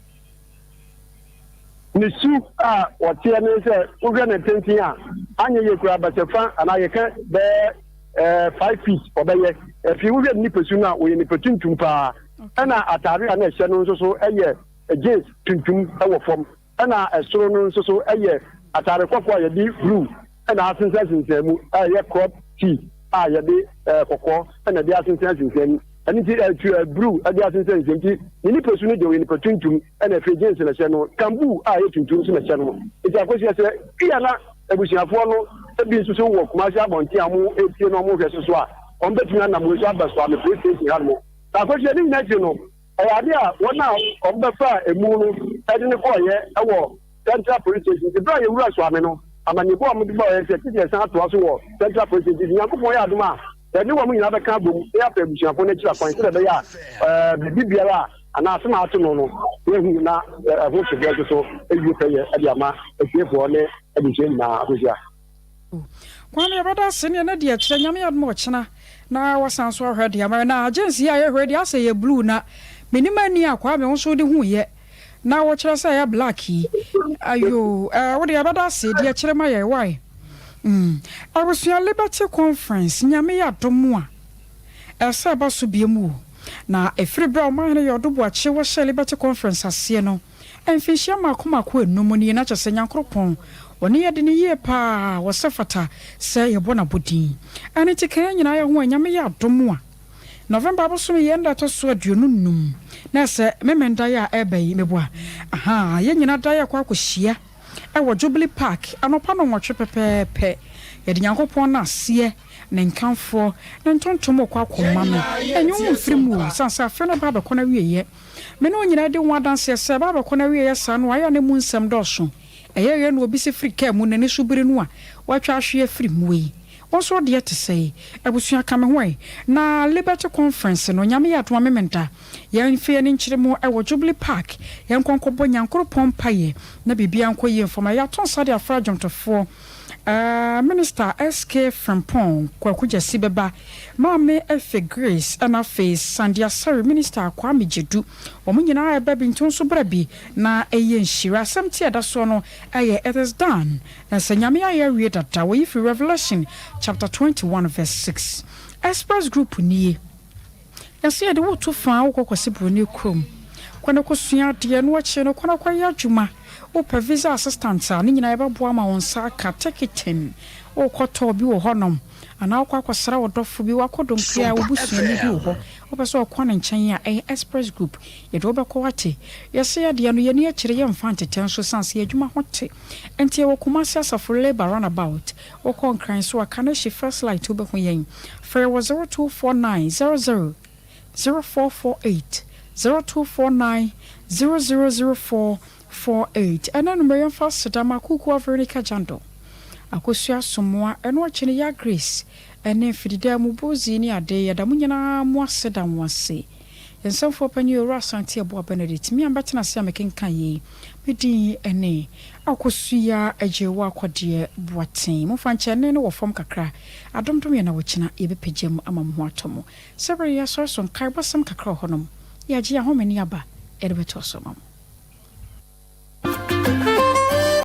Ne su a ɔteɛ ne sɛ wohwɛ ne tenten a, anyɛ yie koraa basafa anaa yɛka bɛyɛ 5 feet ɔbɛyɛ. Afei wohwɛ ne nipasu no a, ɔyɛ nipa tuntum paa. Ɛna ataare a na ɛhyɛ no nso so yɛ jeans tuntum wɔ fam. Ɛna ɛsoro no nso so yɛ ataare kɔkɔɔ a yɛde blue na asensɛnsensɛn mu a ɛyɛ crop tee a yɛde kɔkɔɔ na ɛde asensɛnsensɛn mu. Ɛno nti ɛtu blue de asensɛnsensɛn mu nti ne nipasu no deɛ ɔyɛ nipa tuntum ɛna afei jeans na ɛhyɛ no, kambuu a ɛyɛ tuntum nso na ɛhyɛ no. Nti Akosua sɛ bia na abusuafoɔ no bi nso so wɔ Kumasi abɔnten a wɔretie na wɔrehwɛ so so a, wɔbɛtumi anam wei so aba Suame police station hanom. Na Akosua ne nyinaa akyi no, ɛyɛ ade a wɔn a wɔbɛfaa emu no de no kɔeɛ wɔ Central Police Station. Nti berɛ a yɛwura Suame no, amanneɛbɔ a wɔde baeɛ sɛ tete yɛsan atoa so wɔ Central Police Station. Nti Nyankopɔn yɛ adom a, yɛne wɔn nyinaa bɛka abom na yɛapɛ abusuafoɔ no akyiri akwan sɛdeɛ ɛbɛyɛ a biribi biara a anaa asɛm a ato no no yɛahu na ɛho soboɔ nso so awie pɛyɛ de ama atiefoɔ ne abusua nyinaa. Akosua. Kwame yɛbɛda ase neɛ na deɛ kyerɛ Nyame adom ɔkyena na wasan so ahwɛ deɛ ama na jeans yi a yɛhwɛ deɛ asɛ yɛ blue na menim ani a Kwame wo nso wode hu yɛ na wokyerɛ sɛ ɛyɛ black yi ayoo ɛɛ wode yɛbɛda ase deɛ kyerɛ ma yɛ why mm abusua Liberty Conference Nyame yɛ adom a ɛsɛ ɛba so biom o na ɛfiri berɛ a ɔmanhene Yɔdo Boakye wɔhyɛɛ Liberty Conference aseɛ no Mfinhyia mmaako mmaako anum nie na kyerɛ sɛ Nyankoropɔn ɔne yɛ de no yie paa ɔsɛ fata sɛ yɛbɔ no abɔdin. Ɛno nti ka yɛn nyinaa yɛ ho a Nyame yɛ adom a November abosome yi ɛnda ɛtɔ so 25 na ɛsɛ Memenda yi a ɛreba yi meboa ahaa yɛn nyinaa da yɛkɔ akɔhyia ɛwɔ Jubilee Park anɔpa nɔnwɔtwe pɛpɛɛpɛ yɛde Nyankopɔn no aseɛ ne nkamfoɔ ne ntontom rekɔ akɔma no ɛnyɛ wo mfiri mu o sane sɛ afe no ba abɛkɔ no awieɛ Me ne wo nyinaa di ho adanseɛ sɛ Bible ko no awieeɛ saa no, ayɛ a na emu nsɛm dɔɔso. Ɛyɛ yɛ na obi si firi kaa mu, n'ani so biri no a, watwa ahwe afiri mu ei. Wo nso wo deɛ te sɛn? Abusua ka me ho ɛ. Na Liberty Conference no, Nyame yɛ adom a Memenda. Yɛn mfa yɛn ani nkyere mu wɔ Jubilee Park, yɛnkɔ nkɔbɔ Nyankoropɔn mpaeɛ na biribiara nkɔ yie mfa ma yɛn. Yɛato nsa de afrɛ adwomtofoɔ. Eh, Minister SK Frimpong, Kwaku Gyasi bɛba, Maame Efe Grace ɛna afei Sandy Asare, Minister Kwame Gyedu, wɔn nyinaa ɛba bi nti wo nso bra bi na ɛyɛ nhyira. Asɛm ti a ɛda soɔ no ɛyɛ It is done, na sɛ Nyame ayɛ awie dada, wɔyi firi Revelation chapter 21 verse 6. Express Group nie. Yɛse yɛde wo to faa wokɔ Kwasi Broni kurom kɔ na kɔsua adeɛ na wakyire no kɔ na kɔyɛ adwuma wopɛ visa assistant a ne nyinaa yɛbɛboa ama wo nsa aka ticketing wokɔ tɔɔ bi wɔ hɔnom anaa wokɔ akɔsra wo dɔfo bi wakɔ Donkua wo busuani bi wɔ hɔ wopɛ sɛ ɔkɔ ne nkyɛn a ɛyɛ express group yɛde wo bɛkɔ wate yɛse adeɛ no yɛni akyire yɛmfa ntetɛ nso sane sɛ yɛ adwuma ho te nti yɛwɔ Kumasi Asafo Labour runabout Wokɔ Nkran so a, Kaneshie First Light wobɛhu yɛn. Frɛ wɔ 0249 00 0448, 0249 00 0448. Ɛnnɛ anwummerɛ yɛmfa aseda ma Kukuwa Veronica Jandor, Akosua Asomoa, ɛno akyi no Yaa Grace, ɛne Mfididaa mu Bozi ne Ade. Yɛda mo nyinaa mo ase da mo ase. Yɛn nsɛmfoɔ panin Owura Asante Abuah Benedict, me a mebɛtena ase a mekenkan yei, me din ne Akosua Agyewa Kɔdeɛ Boateng. Momfa nkyɛ, nne no wɔ fam kakra. Adomdom yɛn na ɔkyena yɛbɛpagya mu ama mo ho atɔ mo. Sɛ berɛ yi yɛasɔre so nkaebɔsɛm kakra wɔ hɔnom, yɛagye yɛn ahome ne aba yɛde bɛtoa so ama mo.